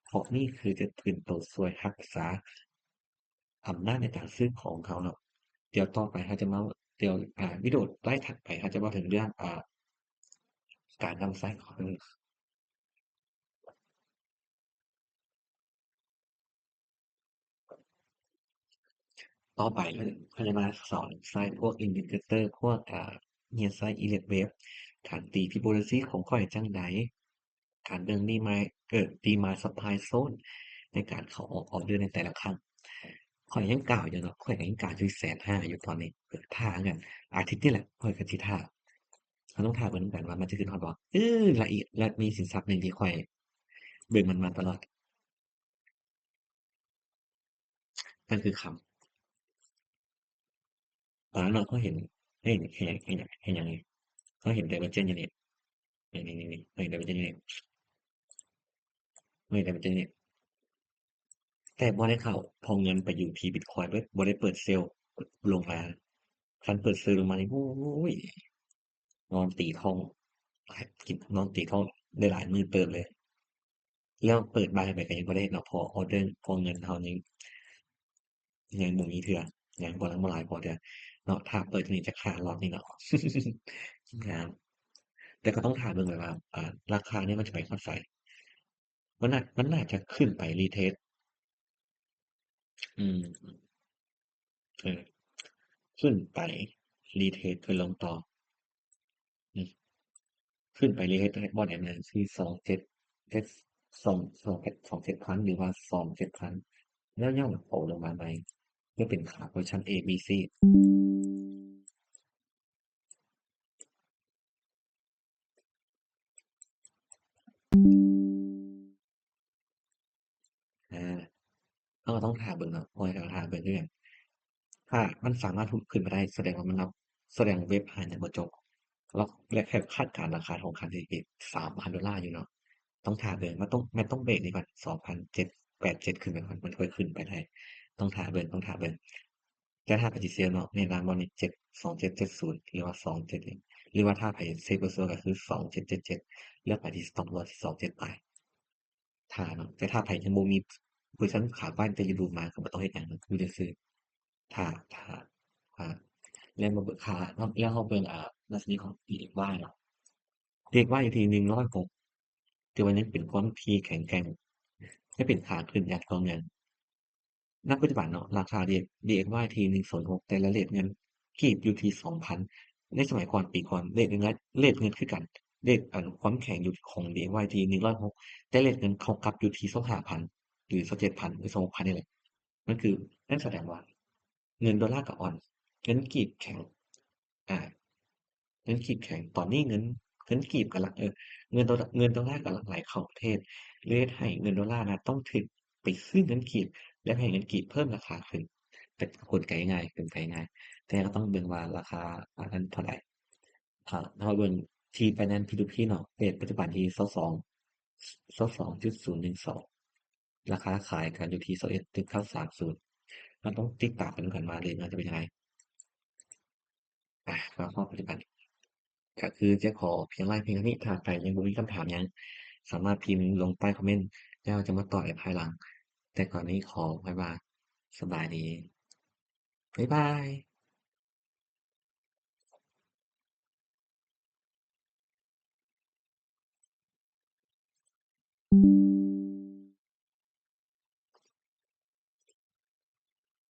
ເພາະນີ້ຄືຈະເປັນໂຕຊ່ວຍຮັກສາອຳນາດໃນການຊື້ຂອງເຮົາເນາະ. ດຽວຕໍ່ໄປເຮົາຈະມາ ດຽວ ອ່າ ວິດີໂອໄລຟ໌ຖັດໄປເຮົາຈະເວົ້າເຖິງເລື່ອງ ອ່າ ການນຳໃຊ້ຂອງ ຕໍ່ໄປເຂົາຈະມາສອນໃຊ້ພວກອິນດິເຄເຕີ ພວກ ອ່າ ເຮັດໃຊ້ອີເລັກເວບ ການຕີຟີໂບນັດຊີຂອງຂ້ອຍຈັ່ງໃດ ການເບິ່ງດີມາ ເອີ ດີມານຊັບພລາຍໂຊນ ໃນການເຂົ້າອອກອອເດີໃນແຕ່ລະຄັ້ງ. ຂ້ອຍຍັງກ້າວຢູ່ເນາະ ຂ້ອຍກໍຍັງກ້າວຢູ່ແສນຫ້າຢູ່ຕອນນີ້ ຖ້າກັນ ອາທິດນີ້ແຫຼະ ຂ້ອຍກໍຊິຖ້າ ເຮົາຕ້ອງຖ້າເບິ່ງນຳກັນວ່າມັນຈະຂຶ້ນຮອດບໍ່. ເອີ ລະອີກ ລະມີສິນຊັບໜຶ່ງທີ່ຂ້ອຍເບິ່ງມັນມາຕະຫຼອດ ນັ້ນຄືຄຳ ຕອນນັ້ນເນາະ ເຮົາເຫັນ ເຫັນ ເຫັນ ເຫັນ ເຫັນຫຍັງນີ້ ເຮົາເຫັນໄດເວີເຈີນຢູ່ນີ້ ນີ້ ນີ້ ນີ້ ເຮົາເຫັນໄດເວີເຈີນຢູ່ນີ້ ເຮົາເຫັນໄດເວີເຈີນຢູ່ນີ້ ແຕ່ບໍ່ໄດ້ເຂົ້າ ເພາະເງິນໄປຢູ່ທີ່ບິດຄອຍເບິດ ບໍ່ໄດ້ເປີດເຊວລົງມາ. ຄັນເປີດເຊວລົງມານີ້ ໂອ້ຍ ນອນຕີທ້ອງ ນອນຕີທ້ອງໄດ້ຫຼາຍມື້ເຕີບເລີຍ ແລ້ວເປີດບ່າຍໄປກໍຍັງບໍ່ໄດ້ເນາະ ເພາະອອເດີ ເພາະເງິນເຮົາຍັງ ຍັງບໍ່ມີເທື່ອ ຍັງບໍ່ ຍັງບໍ່ຫຼາຍພໍເທື່ອເນາະ. ຖ້າເປີດນີ້ຈັກຫ້າລອດນີ້ເນາະ ງາມ ແຕ່ກໍຕ້ອງຖ້າເບິ່ງແຫຼະວ່າ ອ່າ ລາຄານີ້ມັນຈະໄປຮອດໃສ ມັນໜ້າ ມັນໜ້າຈະຂຶ້ນໄປຣີເທສ ອືມ ເອີ ຂຶ້ນໄປຣີເທສເພື່ອລົງຕໍ່ ອືມ ຂຶ້ນໄປຣີເທສບ່ອນໃດມັນ ສອງເຈັດເຈັດ ສອງ ສອງເຈັດ ສອງເຈັດພັນ ຫຼືວ່າສອງເຈັດພັນ ແລ້ວຍ່ອງໂຕລົງມາໃໝ່ ເພື່ອເປັນຂາເວີຊັນເອບີຊີ. ອ່າ ເຮົາກໍຕ້ອງຖ້າເບິ່ງເນາະ ຂ້ອຍກໍຖ້າເບິ່ງຄືກັນ ຖ້າມັນສາມາດຫຸດຂຶ້ນມາໄດ້ ສະແດງວ່າມັນນັບ ສະແດງເວັບຫາຍັງບໍ່ຈົບ ແລ້ວ ແລະ ຄາດການລາຄາທອງຄຳທີ່ເປັນສາມພັນໂດລາຢູ່ເນາະ ຕ້ອງຖ້າເບິ່ງ ມັນຕ້ອງ ແມ່ນຕ້ອງເບຣກນີ້ກ່ອນ ສອງພັນເຈັດ ແປດເຈັດ ຂຶ້ນໄປກ່ອນ ມັນຄ່ອຍຂຶ້ນໄປໄດ້ ຕ້ອງຖ້າເບິ່ງ ຕ້ອງຖ້າເບິ່ງ. ແຕ່ຖ້າໄປຊິເຊວເນາະ ແນະນຳວ່ານີ້ ເຈັດ ສອງເຈັດເຈັດສູນ ຫຼືວ່າ ສອງເຈັດ ຫຼືວ່າຖ້າໃຜເຊຟເປີເຊັນກໍຄື ສອງເຈັດເຈັດເຈັດ ແລ້ວໄປທີ່ສະຕັອບລອສທີ່ ສອງເຈັດ ປາຍ ຖ້າເນາະ ແຕ່ຖ້າໃຜຍັງບໍ່ມີ ໂພຊິຊັນຂາໄປ ແຕ່ຢູ່ດູມາ ກໍບໍ່ຕ້ອງເຮັດຫຍັງ ຢູ່ຊື່ໆ ຖ້າ ຖ້າ ຖ້າ ແລ້ວມາເບິ່ງຄ່າ ແລ້ວເຮົາເບິ່ງ ອ່າ ດັດຊະນີຂອງ ດີເອັກວາຍ ເນາະ ດີເອັກວາຍ ຢູ່ທີ່ໜຶ່ງຮ້ອຍຫົກ ຖືວ່າຍັງເປັນຄວາມທີ່ແຂງແກ່ງ ແລະ ເປັນຂາຂຶ້ນຢ່າງຕໍ່ເນື່ອງ. ນະປັດຈຸບັນເນາະ ລາຄາ ດີເອັກວາຍ ທີ່ໜຶ່ງສູນຫົກ ແຕ່ລະເລດເງິນກີບຢູ່ທີ່ສອງພັນ. ໃນສະໄໝກ່ອນ ປີກ່ອນ ເລດເງິນ ເລດເງິນຄືກັນ ເລດ ອັນ ຄວາມແຂງຢູ່ຂອງ ດີເອັກວາຍ ທີ່ໜຶ່ງຮ້ອຍຫົກ ແຕ່ເລດເງິນເທົ່າກັບຢູ່ທີ່ຊາວຫ້າພັນ ຫຼື ຊາວເຈັດພັນ ຫຼື ຊາວຫົກພັນນີ້ແຫຼະ. ມັນຄື ນັ້ນສະແດງວ່າເງິນໂດລາກໍອ່ອນ ເງິນກີບແຂງ ອາ ເງິນກີບແຂງ ຕອນນີ້ເງິນ ເງິນກີບກຳລັງ ເອີ ເງິນໂດ ເງິນໂດລາກຳລັງໄຫຼເຂົ້າປະເທດ ເລີຍເຮັດໃຫ້ເງິນໂດລານະຕ້ອງຖືກໄປຊື້ເງິນກີບ ແລະ ໃຫ້ເງິນກີບເພີ່ມລາຄາຂຶ້ນ. ເປັນກົນໄກງ່າຍ ເປັນໄປງ່າຍ ແຕ່ກໍຕ້ອງເບິ່ງວ່າລາຄາອັນນັ້ນເທົ່າໃດ. ຖ້າເຮົາເບິ່ງທີ່ Binance ພີທູພີ ເນາະ ເລດປັດຈຸບັນທີ່ຊາວສອງ ຊາວສອງຈຸດສູນໜຶ່ງສອງ ລາຄາຂາຍກັນຢູ່ທີ່ຊາວເອັດຈຸດເກົ້າສາມສູນ ເຮົາຕ້ອງຕິດຕາມກັນນຳກັນວ່າເລດມັນຈະເປັນຈັ່ງໃດ. ອາ ກໍພໍປະຕິບັດ ກໍຄືຈະຂໍພຽງໄວ້ພຽງເທົ່ານີ້ ຖ້າໃຜຍັງບໍ່ມີຄຳຖາມຫຍັງ ສາມາດພິມລົງໃຕ້ຄອມເມັນ ແລ້ວຈະມາຕອບໃນພາຍຫຼັງ. ແຕ່ກ່ອນນີ້ຂໍບາຍບາຍ ສະບາຍດີ ບາຍບາຍ.